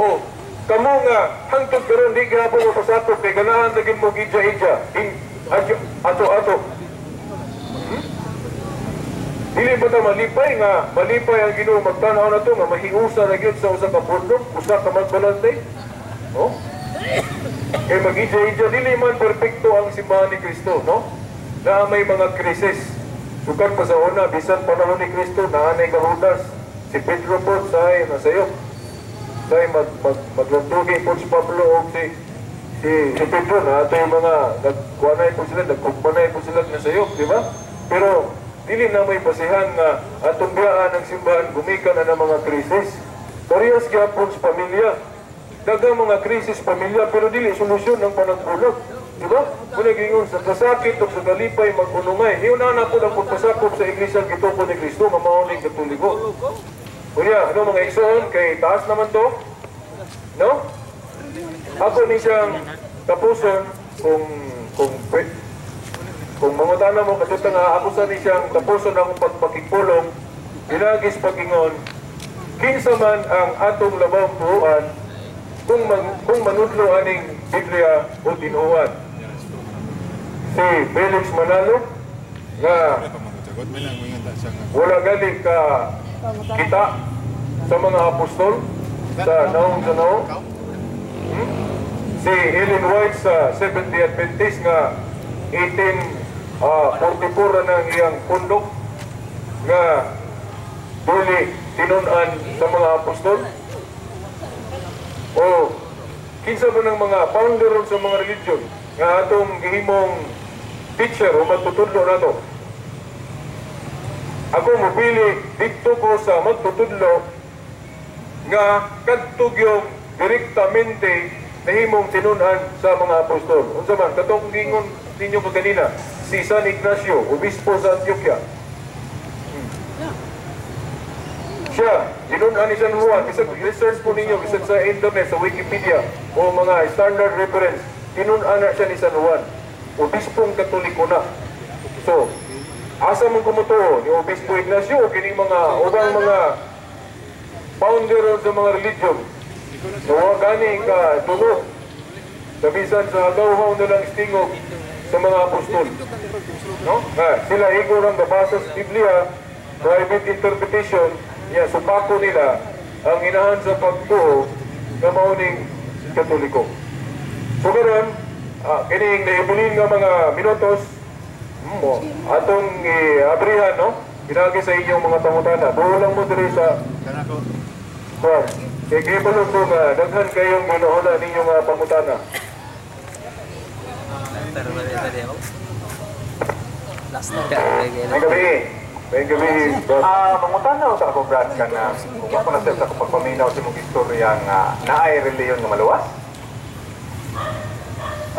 D: O kamo nga hangtod karon di gihapon mo pasakop kay ganahan na gyud mo gidya-idya, ato-ato. Dili ba ta malipay nga malipay ang Ginoo magtan-aw nato nga mahiusa na gyud sa usa ka pundok, usa ka magbalantay? No? Kay mag-idya-idya, dili man perpekto ang simbahan ni Kristo, no? Na may mga krisis. Sukad pa sa una, bisan panahon ni Kristo, naanay kahudas. Si Pedro po, say, nasayop. Say, maglantugi po si Pablo o si Pedro, na ito yung mga nagkuanay po sila, nagkumpanay po sila nasayop, di ba? Pero dili na may basihan nga atong biyaan ang simbahan gumikan na ng mga krisis. Parehas gyapon sa pamilya. Daghang mga krisis pamilya pero dili solusyon ang panagbulag. Di ba? Kung nagingon sa kasakit o sa kalipay magunungay, iyon na po ang pagpasakop sa iglesia gitukod ni Kristo nga mao ning Katoliko. Kuya, ano mga igsoon, kay taas naman to? No? Ako ni siyang tapuson kung mangutana mo kasi nga ako sa ni siyang tapuson akong pagpakigpulong pinagis pagingon kinsa man ang atong labawng tuuan kung manudlo aning Biblia o tinuohan. Si Felix Manalo nga wala gali ka kita sa mga apostol sa naong sa naong. Si Ellen White sa Seventh-day Adventist nga 1844 na ang iyang pundok nga dili tinun-an sa mga apostol. O kinsa ba ng mga founder sa mga religion nga atong gihimong teacher o magtutudlo nato? Ako mopili didto ko sa magtutudlo nga kadto gyung direktamente nahimong tinun-an sa mga apostol. Unsa man katong gingon ninyo kaganina, si San Ignacio, obispo sa Antioquia. Siya, tinun-an ni San Juan. Bisag research po ninyo, bisag sa internet, sa Wikipedia, o mga standard reference, tinun-an na siya ni San Juan. Obispong Katoliko na. So, asa mong kumutuo? Ni Obispo Ignacio o kining mga ubang mga founder sa mga religion? So, gani ka tungod. Sa bisan sa gawhaw na lang stingog sa mga apostol. No? Nga, sila igor ang gabasa sa Biblia, private interpretation, niya supako nila ang inahan sa pagtuo nga mauning Katoliko. So karon, kining naibilin nga mga minutos mo atong iabrihan, no? Pinagi sa inyong mga pangutana. Duo lang mo diri sa kuan. Kay gibalo ko nga daghan kayong ginuhuna ninyong mga pangutana. May gabi. May gabi.
E: Mangutana sa ako, Brad, ka na kung ako na sa akong pagpaminaw sa imong istorya nga naay reliyon nga maluwas.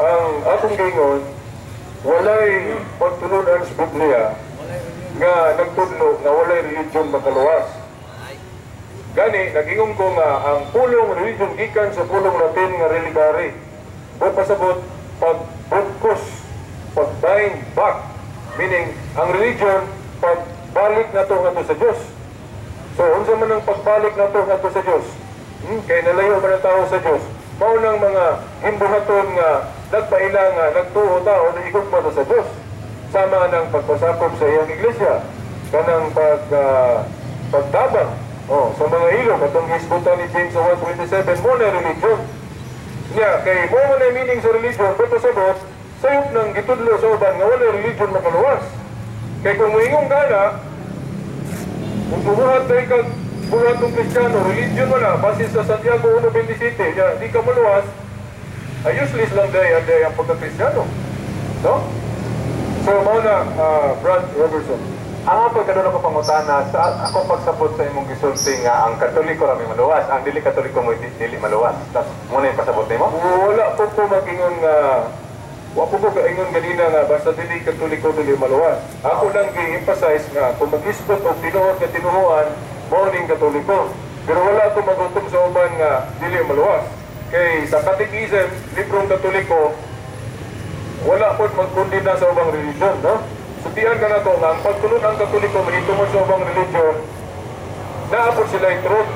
D: Ang akong gingon, walay pagtulunan sa Biblia nga nagtudlo nga walay religion makaluwas. Gani, nagingon ko nga ang pulong religion gikan sa pulong Latin nga religare. O pasabot, pagbukos, pag-bind back. Meaning, ang religion, pagbalik na to ngadto sa Diyos. So, unsa man ang pagbalik na to ngadto sa Diyos? Kay nalayo man ang tao sa Diyos. Mao nang mga himbuhaton nga nagpaila nga nagtuo tao na igugma sa Diyos. Sama ng pagpasakop sa iyang iglesia, Kanang pagtabang, oh, sa mga ilo katong gisgutan ni James sa 1:27 mo na religion. Nya kay mo man ay meaning sa religion, pero sabot sayop nang gitudlo sa uban nga wala religion makaluwas. Kay kung moingon ka na, kung bumuhat tayo kag buhat ng Kristiyano, religion wala, base sa Santiago 1:27, ya, di ka maluwas, ay useless lang day ang day ang pagka-Kristiyano. No? So, mao na, Brad Robertson.
E: Ang ako kaduna ko pangutana sa akong pagsabot sa imong gisulti nga ang Katoliko ra may maluwas, ang dili Katoliko mo dili maluwas. Tas mo na yung pasabot nimo?
D: Wala po ko mag-ingon nga, wa po ko kaingon ganina nga basta dili Katoliko dili maluwas. Ako lang gi-emphasize nga kung mag-isgot og tinuod nga tinuhuan, mao ning Katoliko. Pero wala ko magutom sa uban nga dili maluwas. Kay sa Catechism, librong Katoliko, wala po magkundina sa ubang religion, no? Sutian ka na to nga ang pagtulon ang Katoliko mahitungod sa ubang religion, naapod sila yung truth.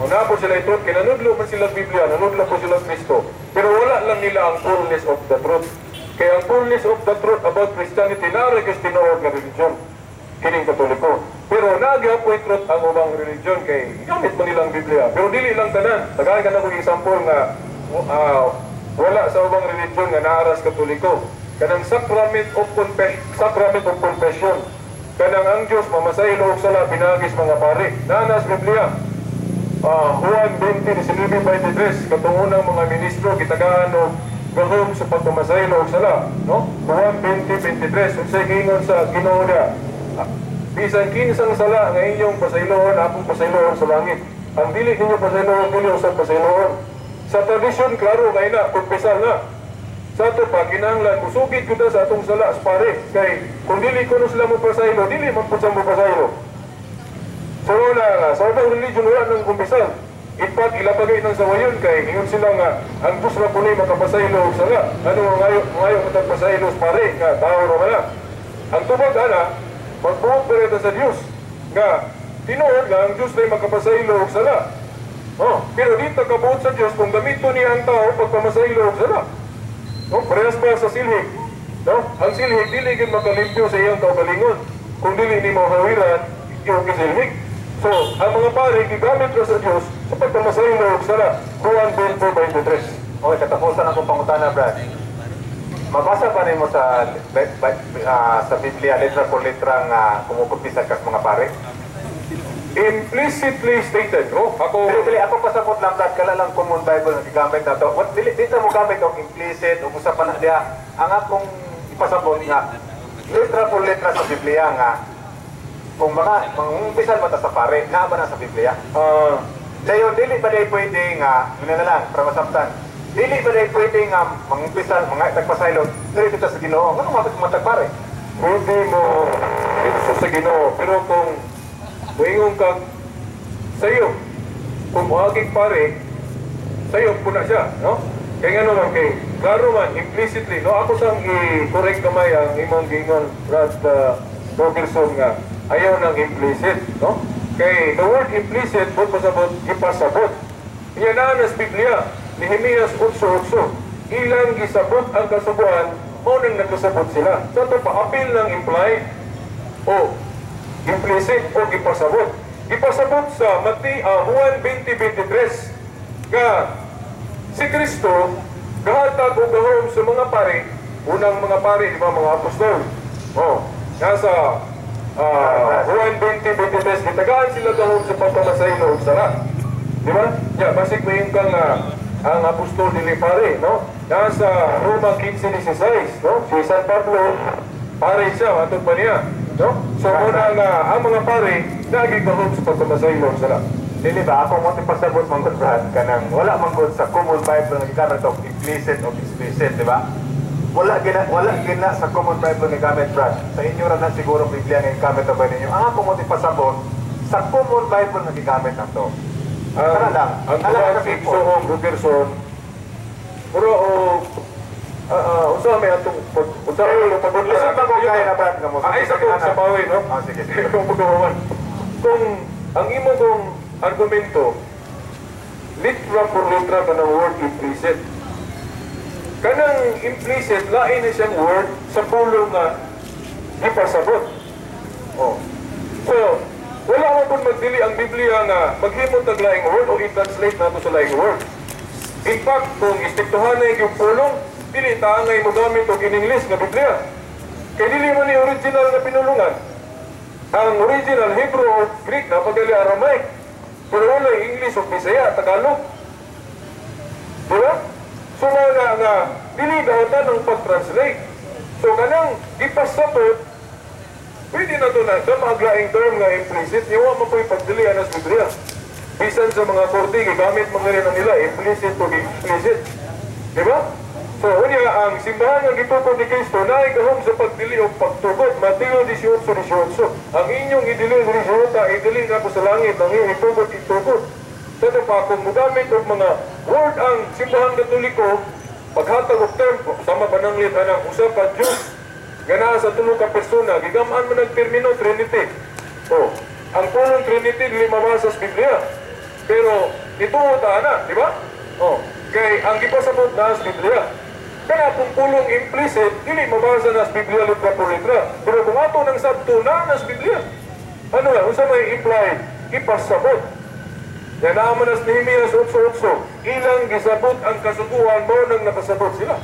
D: O naapod sila yung truth, kay nanudlo man sila Biblia, nanudlo po sila Kristo. Pero wala lang nila ang fullness of the truth. Kaya ang fullness of the truth about Christianity, naa ra tinuod nga religion, kining Katoliko. Pero nagyapoy truth ang ubang religion kay gamit man nilang Biblia. Pero dili lang tanan. Tagahan ka na kong example nga wala sa ubang religion nga naaras Katoliko. Kanang sacrament of confession. Kanang ang Dios mamasaylo og sala pinaagi sa mga pari. Naa sa Biblia. Juan 20:19-23, katong unang mga ministro gitagaan og gahom sa pagpamasaylo og sala, no? Juan 20:23, unsay giingon sa Ginoo niya? Bisan kinsang sala nga inyong pasayloon, akong pasayloon sa langit. Ang dili ninyo pasayloon, dili usab pasayloon. Sa tradisyon, klaro kay na, kumpisal na. Sa ato pa, kinahanglan, musugid ko sa atong sala sa pare. Kay, kung dili ko sila mo pasaylo, dili man pud mo pasaylo. So wala nga, sa ubang religion wala nang kumpisal. In fact, ilapagay ng sawayon kay ingon sila nga ang Diyos ra kuno'y makapasaylo og sala. Ano ngayo ngayo matag pasaylo sa pare nga tao ra man na. Ang tubag ana, magbuot pa sa Diyos nga tinuod nga ang Diyos ay makapasaylo og sala. Oh, pero dito kabuot sa Diyos kung gamito niya ang tao pagpamasaylo og sala. No, parehas ba sa silhig? No? Ang silhig dili gyud makalimpyo sa iyang kaugalingon. Kung dili nimo hawiran, iyong gisilhig. So, ang mga pare gigamit ra sa Dios sa pagpamasaylo og sala. Juan 20:23.
E: Okay, katapusan akong pangutana, Brad. Mabasa pa nimo sa Biblia letra por letra nga kumukumpisal kas mga pare?
D: Implicitly stated, no? Ako
E: Dili, dili ako pasabot lang, Brad, kala lang common Bible nga gigamit nato. What dili dito mo gamit og implicit o usa pa na diha. Ang akong ipasabot nga letra por letra sa Biblia nga kung mga mangumpisal ba ta sa pare, naa ba na sa Biblia? Dayon dili ba day pwede nga, yun na lang para masabtan. Dili ba day pwede nga mangumpisal mga tagpasaylo dili ta sa Ginoo? Ngano mabit mo tagpare?
D: Pwede mo dito sa Ginoo, pero kung moingon kag sayo, kung moaging pare, sayo po na siya, no? Kaya nga naman, kay klaro man, implicitly, no? Ako sang i-correct kamay ang imong giingon, Brad Robertson, nga ayaw ng implicit, no? Kay the word implicit, buot pasabot, ipasabot. Iya na sa Biblia, Nehemias 8:8, ilang gisabot ang kasuguan, mao nang nagkasabot sila. Sa ito pa, apil ng implied o implicit o ipasabot. Ipasabot sa Juan 20:23 nga si Kristo gahatag og gahom sa mga pare, unang mga pare, di ba, mga apostol. Oh, nasa Juan 20:23, gitagaan sila gahom sa pagpamasaylo og sala. Di ba? Ya, basig mo yung kang ang apostol dili pare, no? Nasa Roma 15:16, no? Si San Pablo, pare siya, matod pa niya, no? So muna nga ang mga pare nagigahom sa pagpamasaylo og sala.
E: Dili ba ako mo pasabot man gud, Brad, kanang wala man gud sa common Bible nga gigamit og implicit o explicit, di ba? Wala gina sa common Bible nga gamit, Brad. Sa inyo ra na siguro Biblia nga gigamit ba ninyo. Ang ako mo pasabot sa common Bible nga gigamit nato.
D: Ang,
E: Tara lang.
D: ang
E: Ala
D: tubag
E: ka
D: si
E: simple.
D: Igsoong Robertson, mura o unsa may atong unsa may atong pag
E: Lisod ba ko kaya na, Brad, nga mo?
D: Ay sa kong sa pawi, no?
E: Ah, sige, sige.
D: Kung pagkawawan. Kung ang imo kong argumento, litra por litra kanang word implicit. Kanang implicit, lain na siyang word sa pulong nga ipasabot. Oh. So, wala mo pud magdili ang Biblia nga maghimo tag laing word o i-translate nato sa laing word. In fact, kung istiktuhan na yung pulong, dili ta angay mo gamit og in English nga Biblia. Kay dili man ni original nga pinulungan. Ang original Hebrew o Greek na pagali Aramaic. Pero wala English o Bisaya, Tagalog. Di ba? So mao na nga dili daotan ang pag-translate. So kanang ipasabot, pwede na to na sa mga term nga implicit, iwa mo po'y pagdilian sa Biblia. Bisan sa mga korte, gigamit mga rin nila, implicit o explicit. Di ba? So, unya, ang simbahan nga gitukod ni Kristo, naigahom sa pagdili o pagtugot. Mateo 18:18. Ang inyong idili diri sa yuta, idili na ko sa langit, ang inyong itugot, itugot. Sa ito pa, kung mugamit og mga word ang simbahan Katoliko, paghatag og term, sama pananglit anang usa ka Diyos, nga naa sa tulo ka persona, gigamaan man ang termino Trinity. Oh, ang pulong Trinity dili mabasa sa Biblia. Pero ituo ta ana, di ba? Oh, kay ang gipasabot na sa Biblia. Kaya kung pulong implicit, dili mabasa na sa Biblia litra por litra. Pero kung ato nang sabto na sa Biblia. Ano nga, unsa may implied? Ipasabot. Yan naman as Nehemias 8:8, ilang gisabot ang kasuguan mo nang nakasabot sila.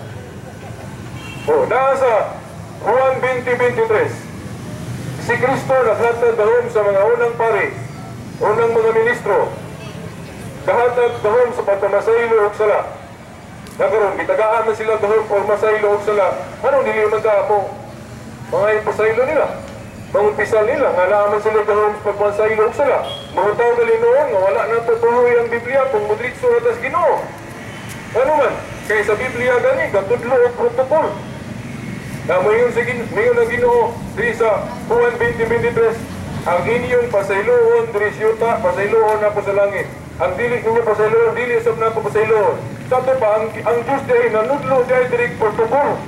D: Oh, nasa Juan 20:23. Si Kristo naghatag dahom sa mga unang pari, unang mga ministro. Kahatag dahom sa pagkamasaylo og sala. Nakaroon, gitagaan man sila dahom o masaylo og sala. Anong dili man ka mo? Mga ipasaylo nila. Mangumpisal nila, nga naaman sila dahom sa pagmasaylo og sala. Mga tao na linoon, nga wala na tutuloy ang Biblia kung mudritso na tas Ginoo. Ano man, kay sa Biblia gani, gatudlo og protocol. Na mayon sa mayon ang Ginoo diri sa Juan 20:23, ang inyong pasayloon diri sa yuta, pasayloon nako sa langit. Ang dili ninyo pasayloon, dili usab nako pasayloon. Sa ato pa ang Dios diri nanudlo diri diri protocol.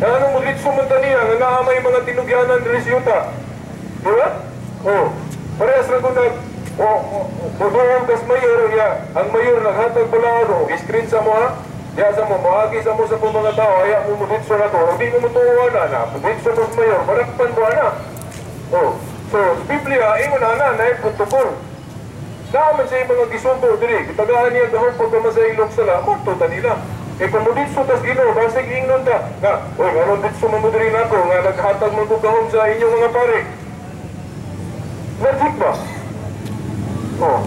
D: Na anong mudritso man ta niya nga naa may mga tinugyanan diri sa yuta. Di ba? Oh, parehas ra ko nag muduol kas mayor ya. Ang mayor naghatag balaod o screen sa mo ha. Diya sa mo, moagi sa mo sa kong mga tao, aya mo mudritso na to, o di mo mutuwa na na, mudritso mo sa mayor, marakpan mo na. Oh, so, sa Biblia, ingon na na, na protocol. Naaman sa mga gisugo diri, gitagaan niya gahom pagkamasaylo sala, konto ta nila. E kung mudritso tas Ginoo, basig ingnon ta, nga, oy, aron ditso mo diri nako, nga naghatag mo gahom sa inyong mga pare. Logic ba? Oh.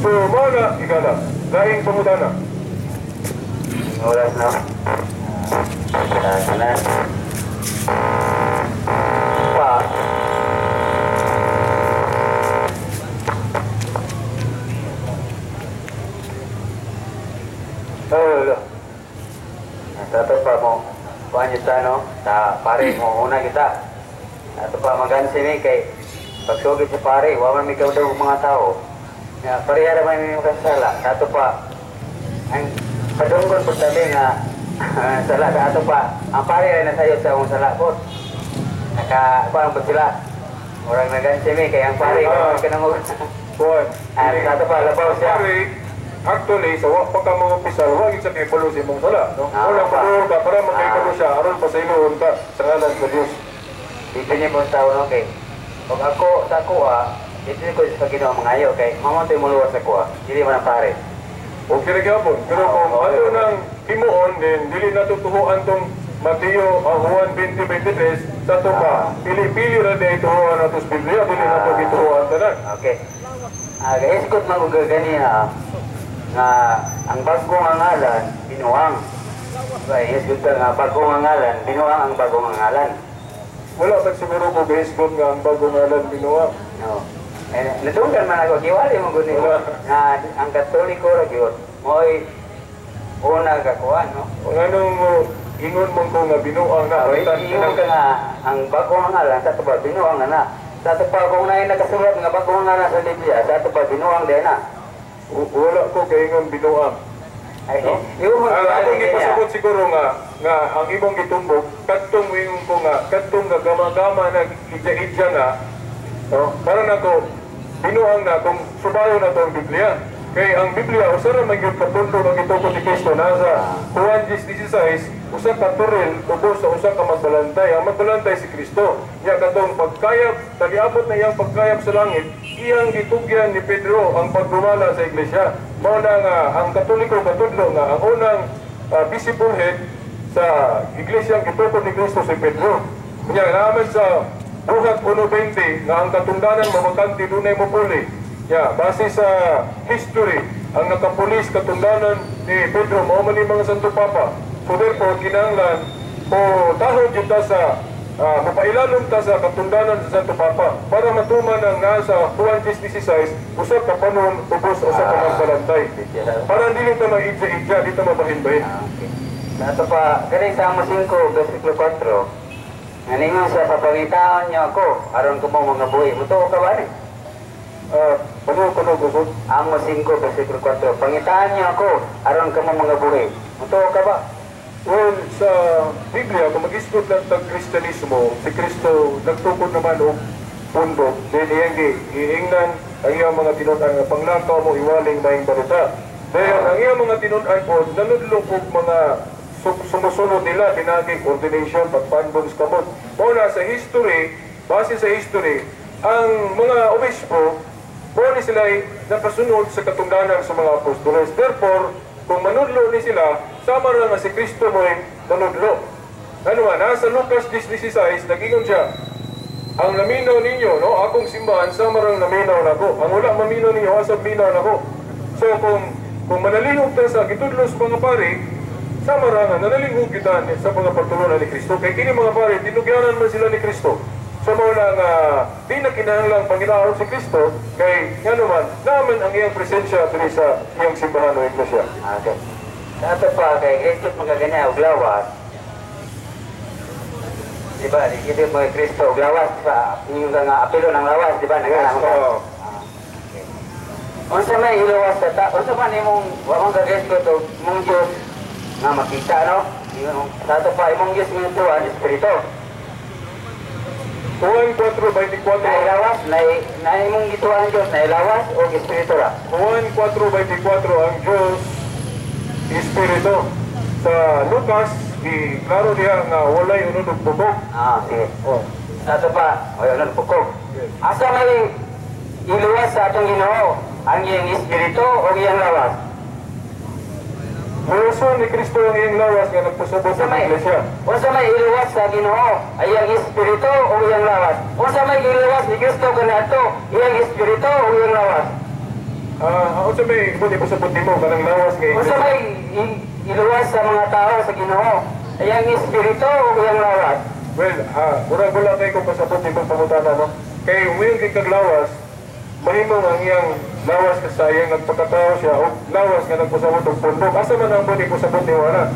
D: So, mao na, igala, laing pangutana.
F: Oras na. Sana. Pa. Oh, sa ato pa mo, kuhan kita, no? Sa pare mo, una kita. Ato pa magansi ni kay pagsugid sa pare, wa man migaw daw mga tao. Ya, pareha ra man mi makasala. Sa ato pa ang padunggon pud tabi nga sala sa ato pa. Ang pare ay nasayod sa akong sala po. Naka kuan pud sila. Murag nagansi mi kay ang pare kanang
D: Kuan.
F: Ah, sa ato pa labaw siya.
D: Pare, actually, sa wa pa ka mga opisyal, wa gid sa kay sa imong sala, no?
F: Ah,
D: Wala
F: pa.
D: pa ka para makaikalo siya aron pasayloon ka sa ngalan sa Dios.
F: Dito niya pong tao no kay. Pag ako sa kuha, dito ko sa Ginoo mangayo kay mamontoy muluwas sa kuha. Dili man ang pare.
D: Okay ra gyapon. Pero kung ato nang himuon din dili na tutuhuan tong Mateo ang Juan 20:23 sa ato pa pili-pili ra di tuhuan nato sa Biblia dili na to gituhuan tanan.
F: Okay. Ah, isgot man og ganiha nga ang bagong ngalan binuang. Ay, isgot ka nga bagong ngalan, binuang ang bagong ngalan.
D: Wala man siguro ko gihisgot nga ang bagong ngalan binuang.
F: No. Eh, natunggan man ako giwali mo gud nimo nga ang Katoliko ra gyud mo'y una ka kuan, no?
D: Kung anong mo ingon mo ko nga binuang na
F: Ingon ka nga ang bagong ngalan sa ato pa binuang na. Sa ato pa kung naay nakasulat nga bagong ngalan sa Biblia, sa ato pa binuang din na.
D: Wala ko kaingon binuang.
F: Ay,
D: No?
F: yung
D: Ang akong gipasabot siguro nga nga ang imong gitumbok kadtong moingon ko nga kadtong nga gama-gama na idya-idya nga, no? Para nako binuang na kung subayo na to ang Biblia. Kay ang Biblia usa ra man gyud ka pundok ang gitukod ni Kristo nasa Juan 10:16, usa ka toril ubos sa usa ka magbalantay. Ang magbalantay si Kristo. Nya katong pagkayab, taliabot na iyang pagkayab sa langit, iyang gitugyan ni Pedro ang pagdumala sa iglesia. Mao na nga ang Katoliko katudlo nga ang unang visible head sa iglesia ang gitukod ni Kristo si Pedro. Nya naman sa Buhat 1:20 nga ang katungdanan mamakante dunay mopuli. Ya, base sa history, ang nakapulis katungdanan ni Pedro mao man ni mga Santo Papa. So therefore, kinahanglan o tahod jud ta sa mapailalom ta sa katungdanan sa Santo Papa para matuman ang nasa Juan 10:16, usa ka panon ubos usa ka magbalantay. Para dili ta maidya-idya, di ta mabahin-bahin.
F: Ah, okay. Sa ato pa, kani sa Amos 5, versikulo 4, nga ningon sa papangitaon niyo ako, aron ko mo mga buhi. Mutuo ka ba ni?
D: Ano ko no gusod?
F: Amos 5, versikulo 4, pangitaan niyo ako, aron kamo mga buhi. Mutuo ka ba?
D: Well, sa Biblia, kung mag-isgot lang tag Kristyanismo, si Kristo nagtukod naman og pundok, then iyang giingnan ang iyang mga tinud-an nga panglakaw mo iwaling maayong balita. Dayon ang iyang mga tinud-an po, nanudlo og mga sumusunod nila, pinagi ordination, pagpandong sa kamot. Mao na sa history, base sa history, ang mga obispo, mao ni sila ay nakasunod sa katungdanan sa mga apostoles. Therefore, kung manudlo ni sila, sama ra nga si Kristo mo'y nanudlo. Ano man, nasa Lucas 10:16, nag-ingon siya, ang naminaw ninyo, no, akong simbahan, sama rang naminaw nako. Ang wala maminaw ninyo, asab minaw nako. So kung manalihog ta sa gitudlo sa mga pari, sama ra nga nanalihog kita sa mga pagtulunan ni Kristo. Kay kini mga pari, tinugyanan man sila ni Kristo. So mao na nga di na kinahanglang pangitaon si Kristo kay ngano man naman ang iyang presensya diri sa iyang simbahan o iglesia.
F: Okay. Sa ato pa, kay Kristo magaganya og lawas. Di ba? Di kita mo kay Kristo og lawas, di ba? Yung nga apilo ng lawas, di ba?
D: Yes,
F: Nagana ka.
D: oo.
F: Ah, okay. Unsa may iluwas sa ta? Unsa man imong wa man ka Kristo to imong Dios nga makita, no? Yung sa ato pa imong Dios nga tuwa espiritu.
D: Juan 4:24.
F: Nailawas, na imong gituan ang Dios, nailawas o espiritu ra.
D: Juan 4:24, ang Diyos Espiritu. Sa Lucas, di klaro diha nga walay unod og bukog.
F: Ah, sige.
D: Oh.
F: Sa ato pa, oy ano bukog.
D: Yes.
F: Asa may iluwas sa atong Ginoo ang iyang espiritu o iyang lawas?
D: Luwason ni Kristo ang iyang lawas nga nagpasabot
F: Unsa
D: sa
F: may
D: iglesia.
F: Unsa may iluwas sa Ginoo ay iyang espiritu o iyang lawas? Unsa may iluwas ni Kristo kaniadto iyang espiritu o iyang lawas?
D: Ah, unsa may ibot ipasabot nimo kanang lawas nga
F: Unsa
D: iglesia?
F: may iluwas sa mga tao sa Ginoo ay iyang espiritu o iyang lawas?
D: Well, murag wala kay kung pasabot nimo pangutana, no? Kay umiyon kay kag lawas, mahimo ang iyang lawas ka sa iyang nagpakatao siya o lawas nga nagpasabot og pundok. Asa man ang buti pasabot nimo ana?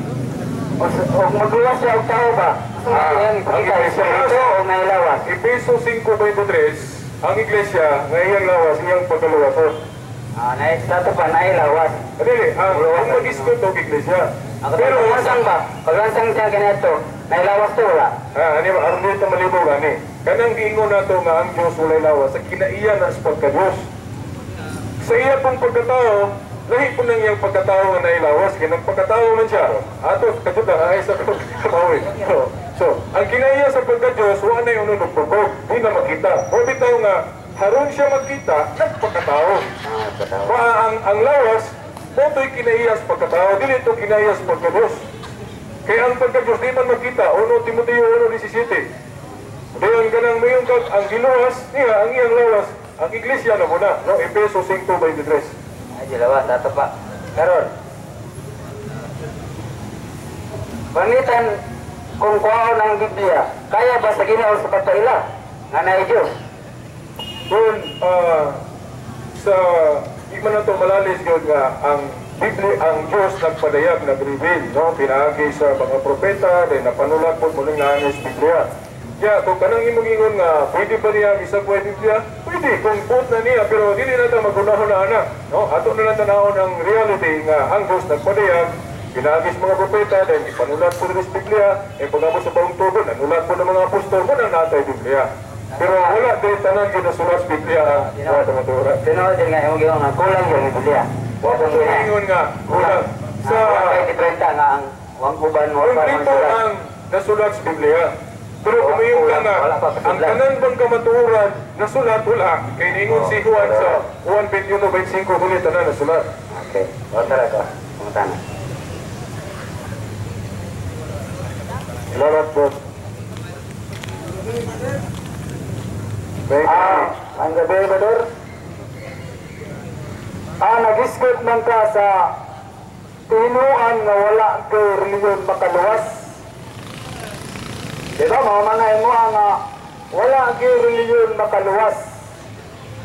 F: O magluwas siya og tao ba? Unsa may iyang ipakita
D: ang
F: espiritu o may lawas?
D: Efeso 5:23, ang iglesia nga iyang lawas, iyang pagkaluwason.
F: Ah, na sa ato pa nailawas.
D: Dili, ang kung mag-isgot og iglesia.
F: Ang
D: Pero
F: paglansang ba? Paglansang siya kaniadto, nailawas to wala?
D: Ah, ani ba aron dito malibog ani. Kanang giingon nato nga ang Dios walay lawas sa kinaiya na sa pagka-Dios. Sa iya pong pagkatao, lahi po nang iyang pagkatao nga nailawas, kay nagpakatao man siya. Ato kadto lang ay sa kapawi. So, ang kinaiya sa pagka-Dios wa nay unod og bukog, di na makita. O bitaw nga haron siya magkita, nagpakatao.
F: Ah, pagkatao.
D: Ba ang lawas moto'y kinaiya sa pagkatao, dili ito kinaiya sa pagka-Dios. Kaya ang pagka-Diyos di man makita, 1 Timoteo 1:17. Dayon kanang mayon kag ang giluwas niya, ang iyang lawas, ang iglesia na muna, no? Efeso 5:23.
F: Ay, dilawas, ato pa. Karon. Pangitan kung kuwaon ang Biblia, kaya ba sa Ginoo sa pagkaila nga naay Dios?
D: Kung sa di man nato malalis gyud nga ang Biblia, ang Diyos nagpadayag, nag-reveal, no? Pinaagi sa mga propeta, then napanulat po muling naanis Biblia. Kaya kung kanang imong ingon nga pwede ba niya ang isagway Biblia? Pwede, kung buot na niya, pero dili na ta magunahon na ana, no? Ato na lang tanawon ang reality nga ang Diyos nagpadayag, pinaagi sa mga propeta, then ipanulat po nila sa Biblia, eh pag-abot sa bagong tugon, nanulat po ng mga apostol, mo na natay Biblia. Pero wala din tanan ginasulat sa Biblia ang mga tumaturan.
F: Tinuod din nga imong giingon nga kulang gyud ang Biblia.
D: Wa ko ingon nga kulang sa
F: Sa 2030 nga ang wang uban mo pa
D: Kompleto ang nasulat sa Biblia. Pero kung muingon ka nga,
F: Wala pa
D: ang
F: kasulat.
D: tanan bang kamatuoran nasulat wala. Kay niingon si Juan sa Juan 21:25 huli tanan nasulat.
F: Okay, o tara ko. Pangutana.
E: Salamat po. May
A: Ang gabi, brother. Nagisgot man ka sa tinuan nga wala kay reliyon makaluwas. Di ba, mga mga mo ang wala kay reliyon makaluwas.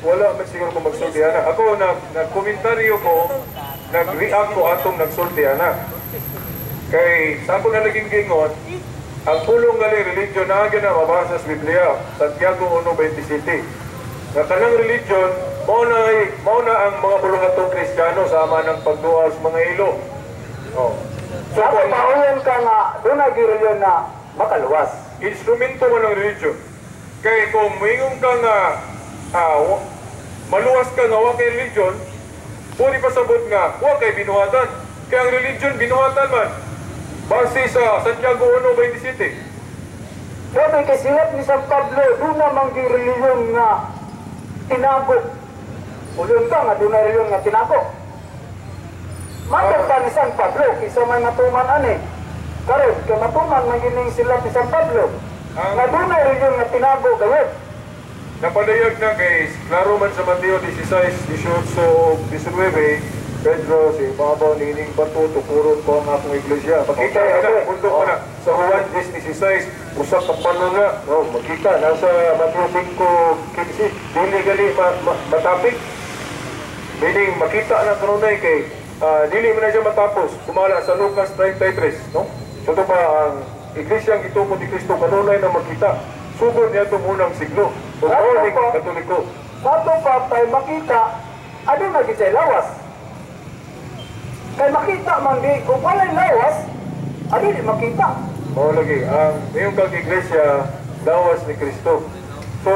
D: Wala man siguro ko magsulti ana. Ako nagkomentaryo ko, nag-react ko atong nagsulti ana. Kay sa ako na naging gingon, ang pulong gali religion na na mabasa sa Biblia, Santiago 1:27. Nga kanang religion mao na ang mga buluhatong Kristiyano sama ng pagduaw sa mga ilo. Oh.
A: So, kung pauyan ka nga, doon na reliyon na makaluwas.
D: Instrumento man ang religion. Kay kung moingon ka nga maluwas ka nga wa kay religion, pwede pasabot nga wa kay binuhatan. Kay ang religion binuhatan man. Base sa Santiago 1:27.
A: Sabi kay silat ni San Pablo, doon na mang reliyon nga tinago. Uyon ka nga doon na reliyon nga tinago. Matag pa ni San Pablo, kisa may matuman ani. Karon, kay matuman man gining silat ni San Pablo. Nga doon na reliyon nga tinago gayud.
D: Napadayag na kay klaro man sa Mateo 16, 18, 19, Pedro, si babaw nining bato, tukuron ko ang akong iglesia. Makita
A: Okay,
D: na,
A: okay.
D: mundo ko na. Sa Juan 10:16, usa ka pano na. Oh, makita, nasa Mateo 5:15. Dili gali matapik. Meaning, makita na kanunay kay dili man na siya matapos. Sumala sa Lucas 33, no? So ito pa ang iglesia ang gitukod ni Kristo kanunay na makita. Sugod niya itong unang siglo. So,
A: Ato po.
D: Katoliko.
A: Ato pa kay makita, ano na gid siya lawas? Kay makita man di, kung walay lawas, ano di makita?
D: Mao lagi, ang iyong kag iglesia, lawas ni Kristo. So,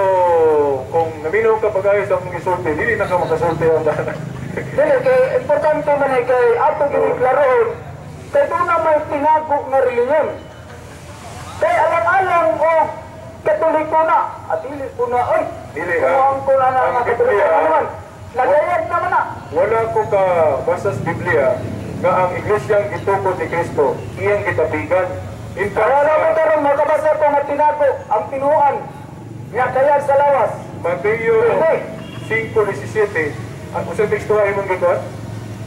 D: kung naminaw ka pag-ayos ang mong isulti, dili na ka makasulti ang dana.
A: Dili, kay importante man ay kay ato giniklaroon, kay doon na may tinago nga reliyon. Kay alang-alang o Katoliko na, at dili ko na, oy,
D: Dili,
A: kuwang ko na na
D: ang
A: nga Katoliko
D: Biblia,
A: na naman. Nagayag naman na.
D: Wala ko ka basta sa Biblia nga ang iglesia ang gitukod ni Kristo, iyang gitapigan. In fact,
A: Kaya lang ko karon makabasa ko nga tinago ang tinuan nga dayag sa lawas.
D: Mateo
A: Hindi.
D: 5:17, ang usa teksto ay imong gikuan?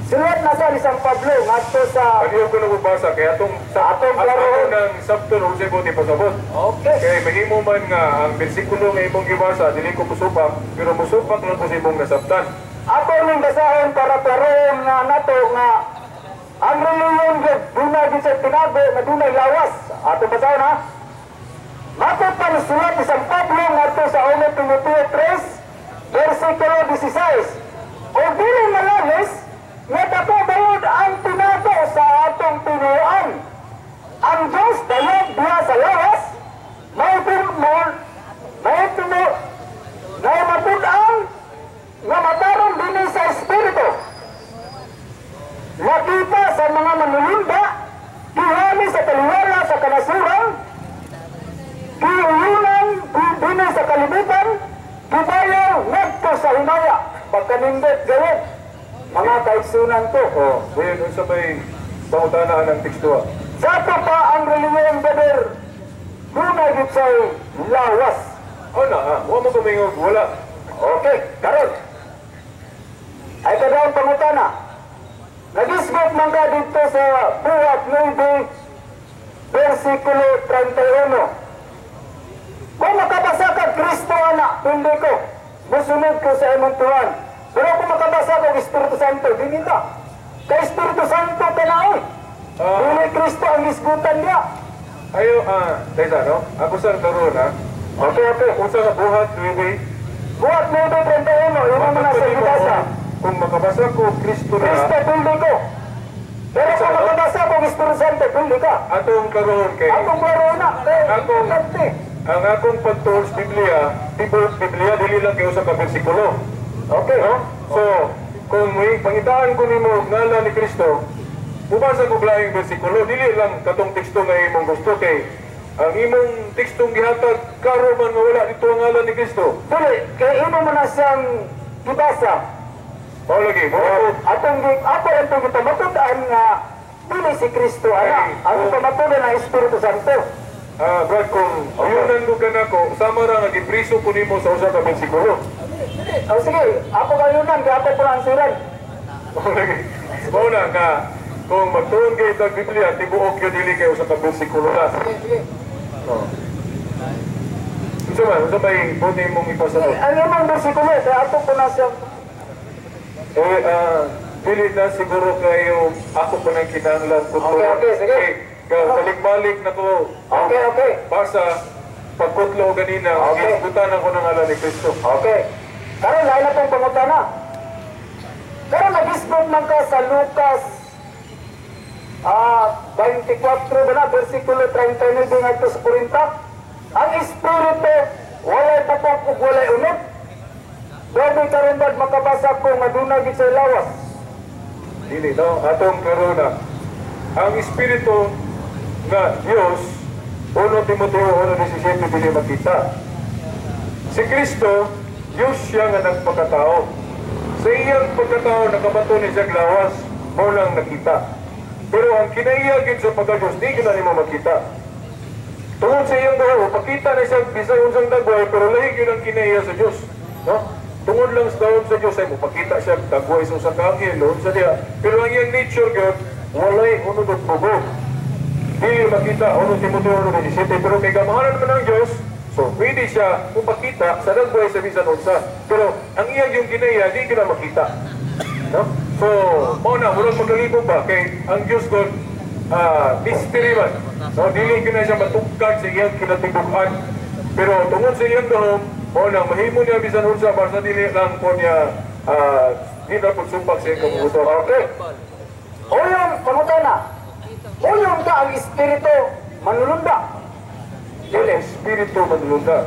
A: Sinulat na sa ni San Pablo ngadto sa
D: Kaniyo ko nababasa kaya atong
A: Sa atong
D: at
A: klaro.
D: ato ng sabton unsay buot ipasabot.
A: Okay.
D: Kay mahimo man nga ang bersikulo nga imong gibasa dili ko musupak, pero musupak lang ko sa imong nasabtan.
A: Ato ning basahon para klaroon nga nato nga ang reliyon gyud dunay gyud sa tinago nga dunay lawas. Ato basahon ha. Matod pa ni sulat ni San Pablo ngadto sa 1 Timoteo 3 versikulo 16. O dili malalis nga dako gayud ang tinago sa atong tinuan. Ang Diyos dayag diha sa lawas, may mo may tumo may matud-an nga matarong dinhi sa espiritu. Nakita sa mga manulunda, gihami sa taliwala sa kanasuran, giuyunan dinhi sa kalibutan, gibayaw ngadto sa himaya. Pagkanindot gayud, mga kaigsunan ko.
D: Oh, dayon unsa may pangutana ang teksto?
A: Sa ato pa ang reliyon, brother, dunay gyud say lawas.
D: Oh na, wa mo kumingog wala.
A: Okay, karon. Ay kadaong pangutana. Nagisgot man ka dito sa Buhat 9, versikulo 31. Kung makabasa ka Kristo ana, pindi ko, musunod ko sa imong tuwan. Pero kung makabasa ka Espiritu Santo, dili ka. Kay Espiritu Santo ka na oy. Dili Kristo ang gisgutan niya.
D: Ayo, teka no? Ako sa karon ha.
A: Okay, okay.
D: Unsa nga Buhat 9?
A: Buhat 9:31, yun ang mga sa gibasa.
D: Kung makabasa ko Kristo na,
A: Kristo, pindi ko. Pero kung makabasa ko Espiritu Santo, pindi ka.
D: Atong karon kay
A: Atong klaro na, kay importante.
D: Ang akong pagtuon sa Biblia, tibuok Biblia dili lang kay usa ka bersikulo.
A: Okay.
D: No? So, Kung may pangitaan ko nimo ngalan ni Kristo, mubasa ko laing bersikulo, dili lang katong teksto nga imong gusto kay ang imong tekstong gihatag klaro man nga wala dito ang ngalan ni Kristo.
A: Dili, kay imo man na siyang gibasa.
D: Mao lagi, mao
A: Atong ato ang itong gipamatud-an nga dili si Kristo ana.
D: Ay,
A: Ang
D: oh.
A: pamatudan ang Espiritu Santo.
D: Ah, Brad, kung ayunan ko kanako, sama ra nga gipriso ko nimo sa usa ka bersikulo.
A: Oh, sige, ako kayunan, kay ako po ang siran.
D: Mao lagi. Mao na nga kung magtuon kay sa Biblia, tibuok yun dili kay usa ka bersikulo na.
A: Sige.
D: Oh. Unsa man, unsa may buti mong ipasabot?
A: Ang imong bersikulo, kay ato po na siyang
D: Eh, dili na siguro kayo ako pa nang kinahanglan ko.
A: Okay, sige.
D: Balik-balik na ko.
A: Okay.
D: Basa, pagkutlo ganina,
A: Okay.
D: gisgutan ako ng ngalan ni Kristo.
A: Okay. Karon lain na pong pangutana. Karon nagisbot man ka sa Lucas 24 ba na, versikulo 39 ngadto sa 40. Ang espiritu walay bukog ug walay unod. Pwede karon bad makabasa ko nga duna gid sa lawas.
D: Dili, no? Atong karuna. Ang espiritu nga Diyos, 1 Timoteo 1:17 dili makita. Si Kristo, Diyos siya nga nagpakatao. Sa iyang pagkatao, nakabato ni siya lawas, mo lang nakita. Pero ang kinaiya gid sa pagka-Diyos, di gyud na nimo makita. Tungod sa iyang gawa, pakita na siya bisag unsang dagway, pero lahi gyud ang kinaiya sa Diyos. No? Tungod lang sa daon sa Diyos ay mopakita siya dagway sa usa ka anghel, unsa diha. Pero ang iyang nature gyud walay unod og bugog. Dili makita 1 Timoteo 1:17, pero kay gamahanan man ang Diyos, so pwede siya mopakita sa dagway sa bisan unsa. Pero ang iyang yung kinaiya di gyud na makita. No? So, mao na murag magalibog ba kay ang Diyos God mystery man. No, dili gyud na siya matugkad sa iyang kinatibuk-an. Pero tungod sa iyang gahom, mao na mahimo niya bisan unsa basta dili lang po niya di na pud sumpak sa iyang kabubuton.
A: Okay. Uyon, pangutana. Uyon ka ang espiritu manulunda.
D: Dili espiritu manulunda.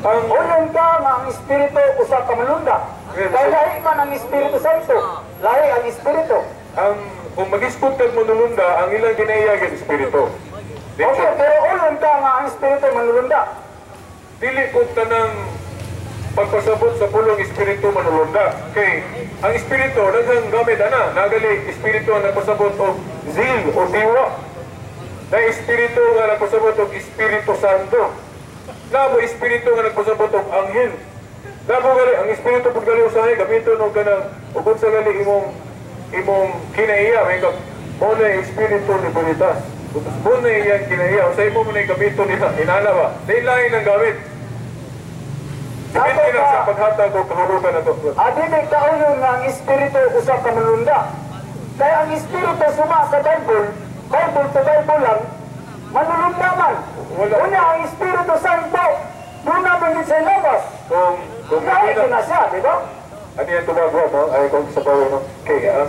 D: Ang
A: Uyon ka nga ang espiritu usa ka manulunda. Kay lahi man ang Espiritu Santo. Lahi ang espiritu.
D: Ang kung mag-iskot kag manulunda, ang ilang ginaiya gyud espiritu.
A: Okay, pero uyon ka nga ang espiritu manulunda.
D: Dili pud tanang pagpasabot sa pulong espiritu manulunda. Kay ang espiritu daghang gamit ana, nagali espiritu ang nagpasabot og zeal o diwa. Na espiritu nga nagpasabot og Espiritu Santo. Nabo espiritu nga nagpasabot og anghel. Nabo gali ang espiritu pud gali usahay gamiton og kanang ug unsa gali imong imong kinaiya may ka mo na espiritu ni Bonitas. Mo na iyang kinaiya usay mo na gamiton nila inana ba? Lain ang gamit. Depende na sa paghatag o kahulugan na to.
A: Adili kauyon nga ang espiritu usa ka manulunda. Kaya ang espiritu suma sa Bible, Bible to Bible lang, manulunda man.
D: Wala.
A: Unya ang Espiritu Santo, duna man gid sa lawas.
D: Kung
A: Lahi
D: nakita,
A: na siya, di ba?
D: Ano yan tumagwa, no? Ay, kung sa bawo, no? Kaya,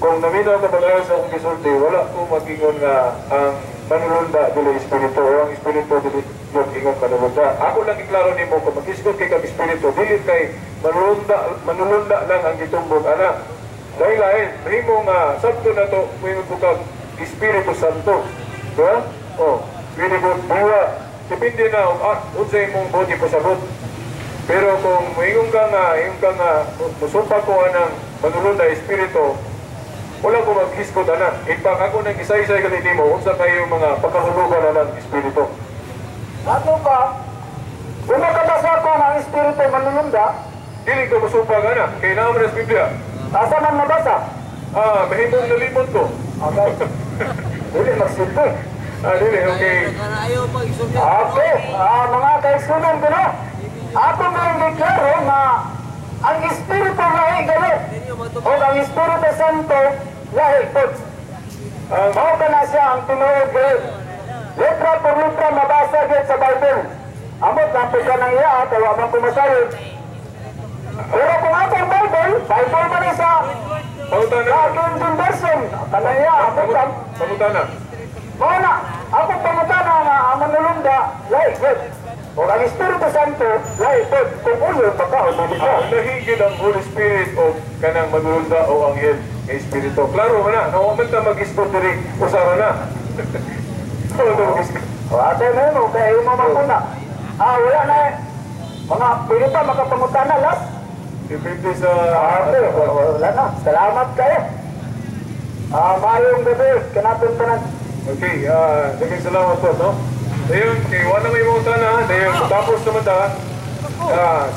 D: kung naminaw ka pag sa akong gisulti, wala ko magingon nga ang manulunda dili espiritu o ang espiritu dili yung ingon manulunda. Ako lang iklaro nimo kung magisgot kay kag espiritu, dili kay manulunda, manulunda lang ang gitumbok ana. Dahil lain, mahimo nga sabto na to, mahimo ko kag Espiritu Santo. Diba? O, pwede ko buwa. Depende na kung unsay imong buti pasabot. Pero kung moingon ka nga, ingon ka nga, musumpa ko anang manulunda espiritu, wala ko maghiskot ana. In fact, ako nang isa-isay gali nimo, unsa kayo mga pagkahulugan na ng espiritu.
A: Ano ba? Kung makabasa ko ang espiritu manulunda,
D: Dili ko musumpa ka na, kay naman sa Biblia.
A: asa man mabasa?
D: Mahimong nalimot ko.
A: Okay. Dili magsilbi.
D: Dili, okay.
A: Okay, mga kaigsunan ko na. Ako may deklaro nga ang Espiritu lahi gali. O ang Espiritu Santo lahi po. Mao ka na siya ang tinuod gali. Letra por letra mabasa gyud sa Bible. Amot lang po ka nang iya, kaya man kumasayod. Pero kung atong Bible, Bible man ni sa
D: Pangutana.
A: King James Version, kanang iya, amot lang.
D: Pangutana.
A: Mao na, akong pangutana nga ang manulunda, lahi gyud. O ang Espiritu Santo, lahi pod kung ulo baka o dili siya.
D: Ang lahi gyud ang Holy Spirit o kanang manulunda o anghel nga espiritu. Klaro man na, no man ta mag-isgot diri usara na. Wala ta mag-isgot.
A: O ate na mo, kaya imo man na. Ah, wala na eh. Mga pwede pa makapangutana last.
D: Depende sa
A: Ah, okay, wala na. Salamat kayo. Ah, maayong gabi, kanatong tanan.
D: Okay, daghang salamat po, no? Dayon, kay wala may mangutana, dayon, tapos naman ta,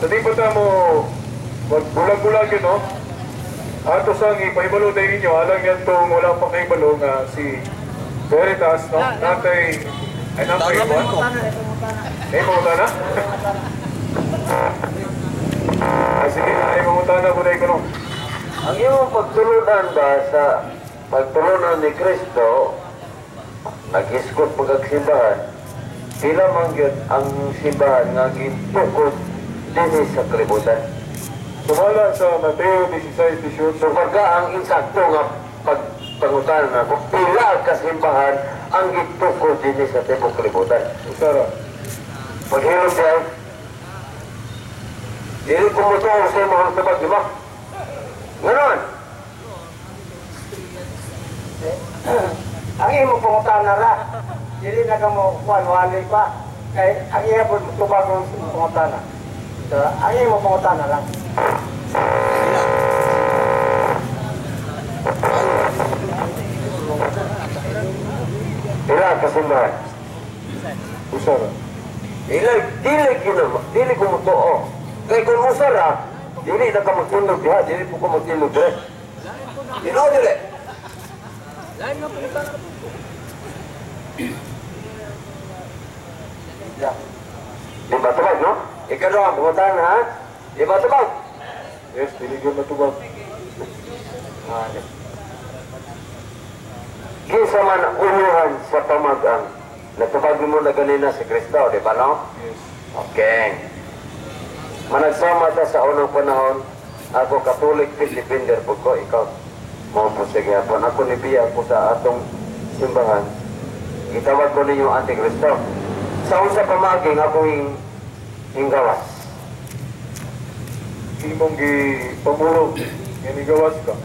D: sa di pa ta mo magbulag-bulag yun, no? Ato sang ipahibalo tayo ninyo, alang yan itong wala pang kahibalo nga si Veritas, no? Natay, ay natay, what? Ay, mangutana? Ah, sige, ay mangutana po na ko, no?
F: Ang iyong pagtulunan ba sa pagtulunan ni Kristo, nag-iskot pagkagsimbahan, pila man gyud ang simbahan nga gitukod dinhi sa kalibutan.
D: Sumala sa Mateo 16:18.
F: So pagka ang insakto nga pagpangutana na kung pila ka simbahan ang gitukod dinhi sa tibok kalibutan.
D: Usara.
F: Paghilom siya, dili ko mo sa imong tubag, di ba? Nganon,
C: Ang imo pangutana ra. Dili na ka mo kuan wali pa. Kay ang iya po tubag ang pangutana. So, ang imo pangutana lang.
F: pila ka simbahan?
D: Usara.
F: Dili, dili kinama, dili ko mo tuo. Kay kung usara, dili na ka magtindog diha, dili po ko magtindog dire. Dino dili. Di ba tubag, no? Ikaw ang pangutana, ha? Di ba tubag?
D: Yes, dili gyud matubag.
F: Kinsa man uluhan sa pamagang, natubag mo na ganina si Kristo, di ba, no?
D: Yes.
F: Okay. Managsama ta sa unang panahon, ako Catholic Faith Defender po ko, ikaw mo po sige hapon. Ako ni Bia ako sa atong simbahan. Gitawag ko ninyo Antikristo. Sa unsa pamaging ako hinggawas.
D: Imong gipamulog, nga nigawas ka.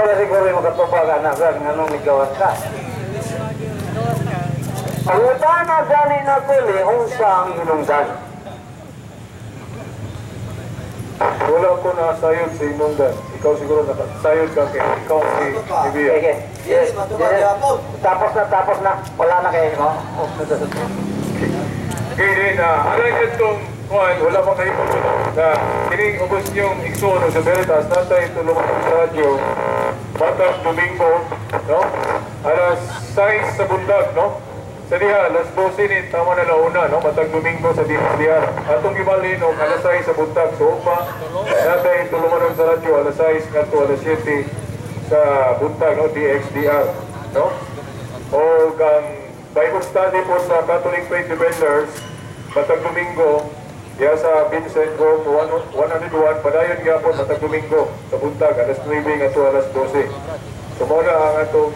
C: Wala siguro yung makatubag anak ka nganong nigawas ka.
F: Pangutana gani na ko ni unsa ang hinungdan.
D: Wala ko na sayod sa inungdan. Ikaw siguro nakasayod ka kay ikaw si Bia.
C: Okay.
F: Yes, yes.
C: Tapos na, tapos na. Wala na kayo. No?
D: Okay din, alang itong kuan, wala pa kayo po na kining ubos niyong igsoon sa Veritas, natay tulungan sa radyo, matag Domingo, no? Alas 6 sa buntag, no? Sa diha, alas 12 ni tama na launa, no? Matag Domingo sa diha. Atong gibalhin, no? Alas 6 sa buntag. So, pa, natay tulungan sa radyo, alas 6 ngadto alas 7 sa buntag, no? DXDR, no? O ang Bible study po sa Catholic Faith Defenders, matag Domingo, diya sa Vincent Room 101, padayon gyapon matag Domingo sa buntag, alas 9 ngadto alas 12. So mao na ang atong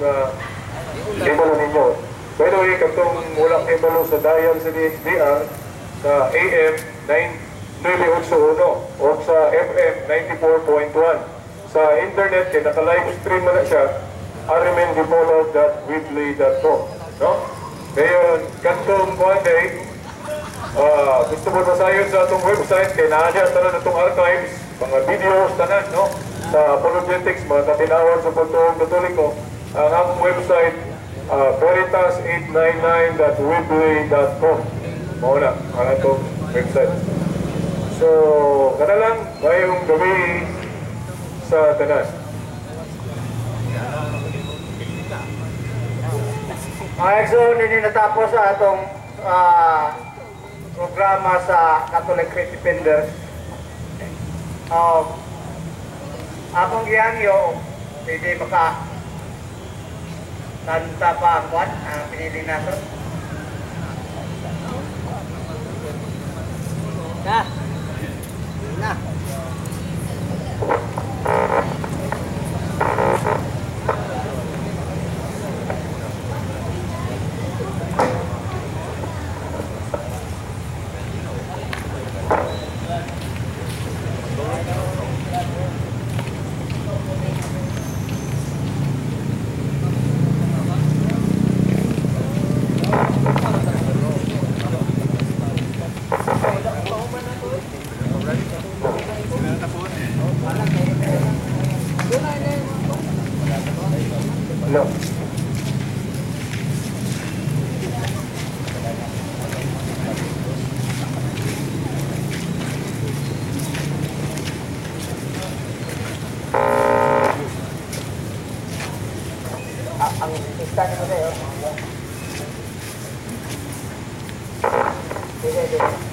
D: hibalo ninyo. By the way, katong wala hibalo sa dial sa DXDR, sa AM 981 o sa FM 94.1. Sa internet, kay naka-live stream man na siya, armendipolo.weebly.com. No? Ngayon, kantong Monday, gusto mo masayon sa atong website, kay naa niya tanan atong archives, mga videos, tanan, no? Sa apologetics, mga katinawan sa pagtuong Katoliko, ang among website, veritas899.weebly.com. Mao na ang atong website. So, kada lang, ngayong gabi sa tanan.
C: Mga igsoon, hindi natapos sa atong programa sa Catholic Faith Defenders. Akong gihangyo, pwede maka kanta pa ang kwan, ang pinili nato.
B: Na. Na. Sige, sige.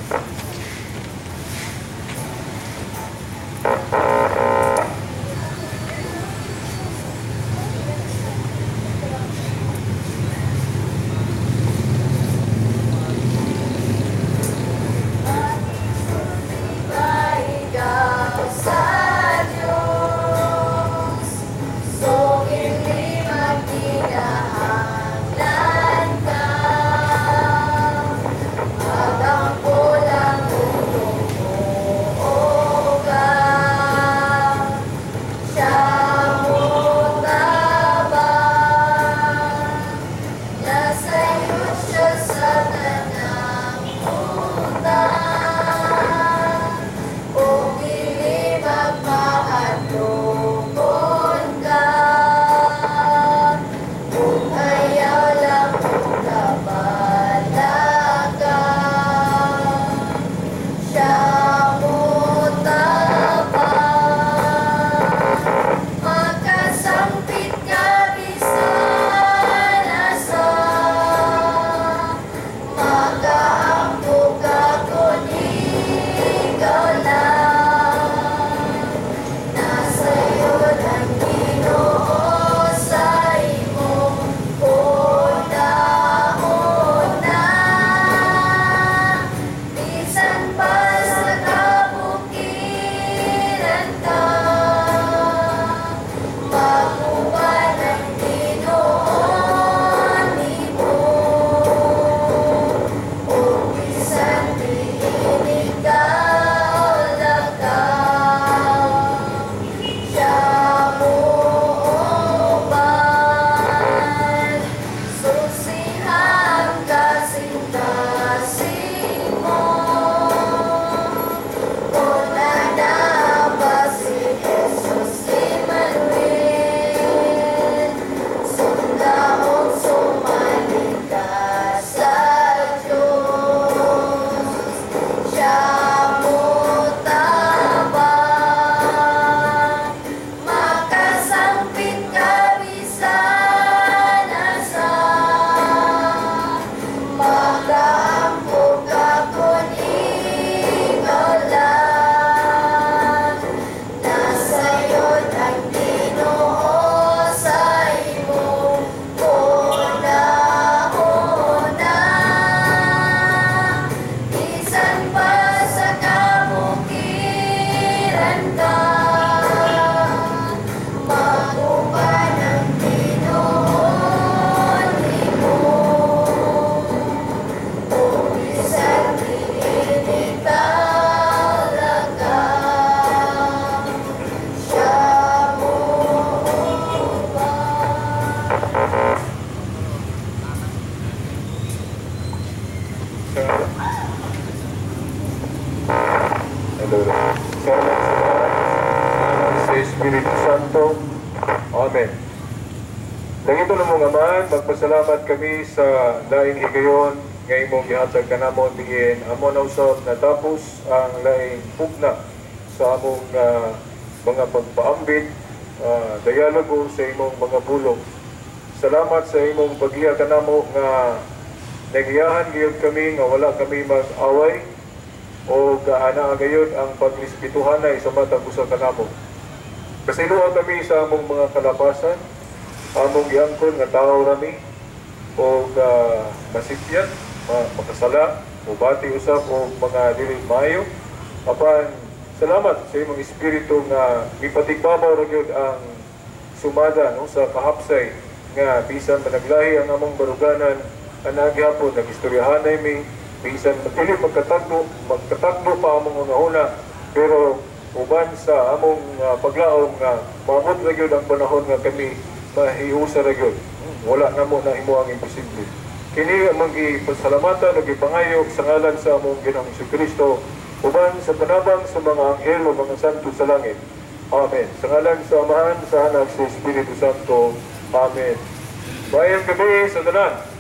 D: Sa Espiritu Santo. Amen. Langito namong Amahan, magpasalamat kami sa laing higayon nga imong gihatag kanamo diin amo na usab natapos ang laing pugna sa among mga pagpaambit, dialogo sa imong mga bulong. Salamat sa imong paggiya kanamo nga nagiyahan gayud kami nga wala kami mag-away o gaana gayud ang pagrespetuhanay sa matag usa kanamo. Pasayloa kami sa among mga kalapasan, among giangkon nga tao rami o masipyat, makasala, mubati usab o mga dili maayo. Apan salamat sa imong espiritu nga gipatigbabaw ra gyud ang sumada, no, sa kahapsay nga bisan managlahi ang among baruganan, ana gihapon nagistoryahanay mi, bisan dili magkatagbo, magkatagbo pa among mga una, pero uban sa among paglaom nga maabot ra gyud ang panahon nga kami mahiusa ra gyud. Wala namo na himo ang imposible. Kini among gipasalamatan ug gipangayo sa ngalan sa among Ginoong Jesucristo uban sa panabang sa mga anghel ug mga santo sa langit. Amen. Sa ngalan sa Amahan, sa Anak, sa Espiritu Santo. Amen. Maayong gabi sa tanan.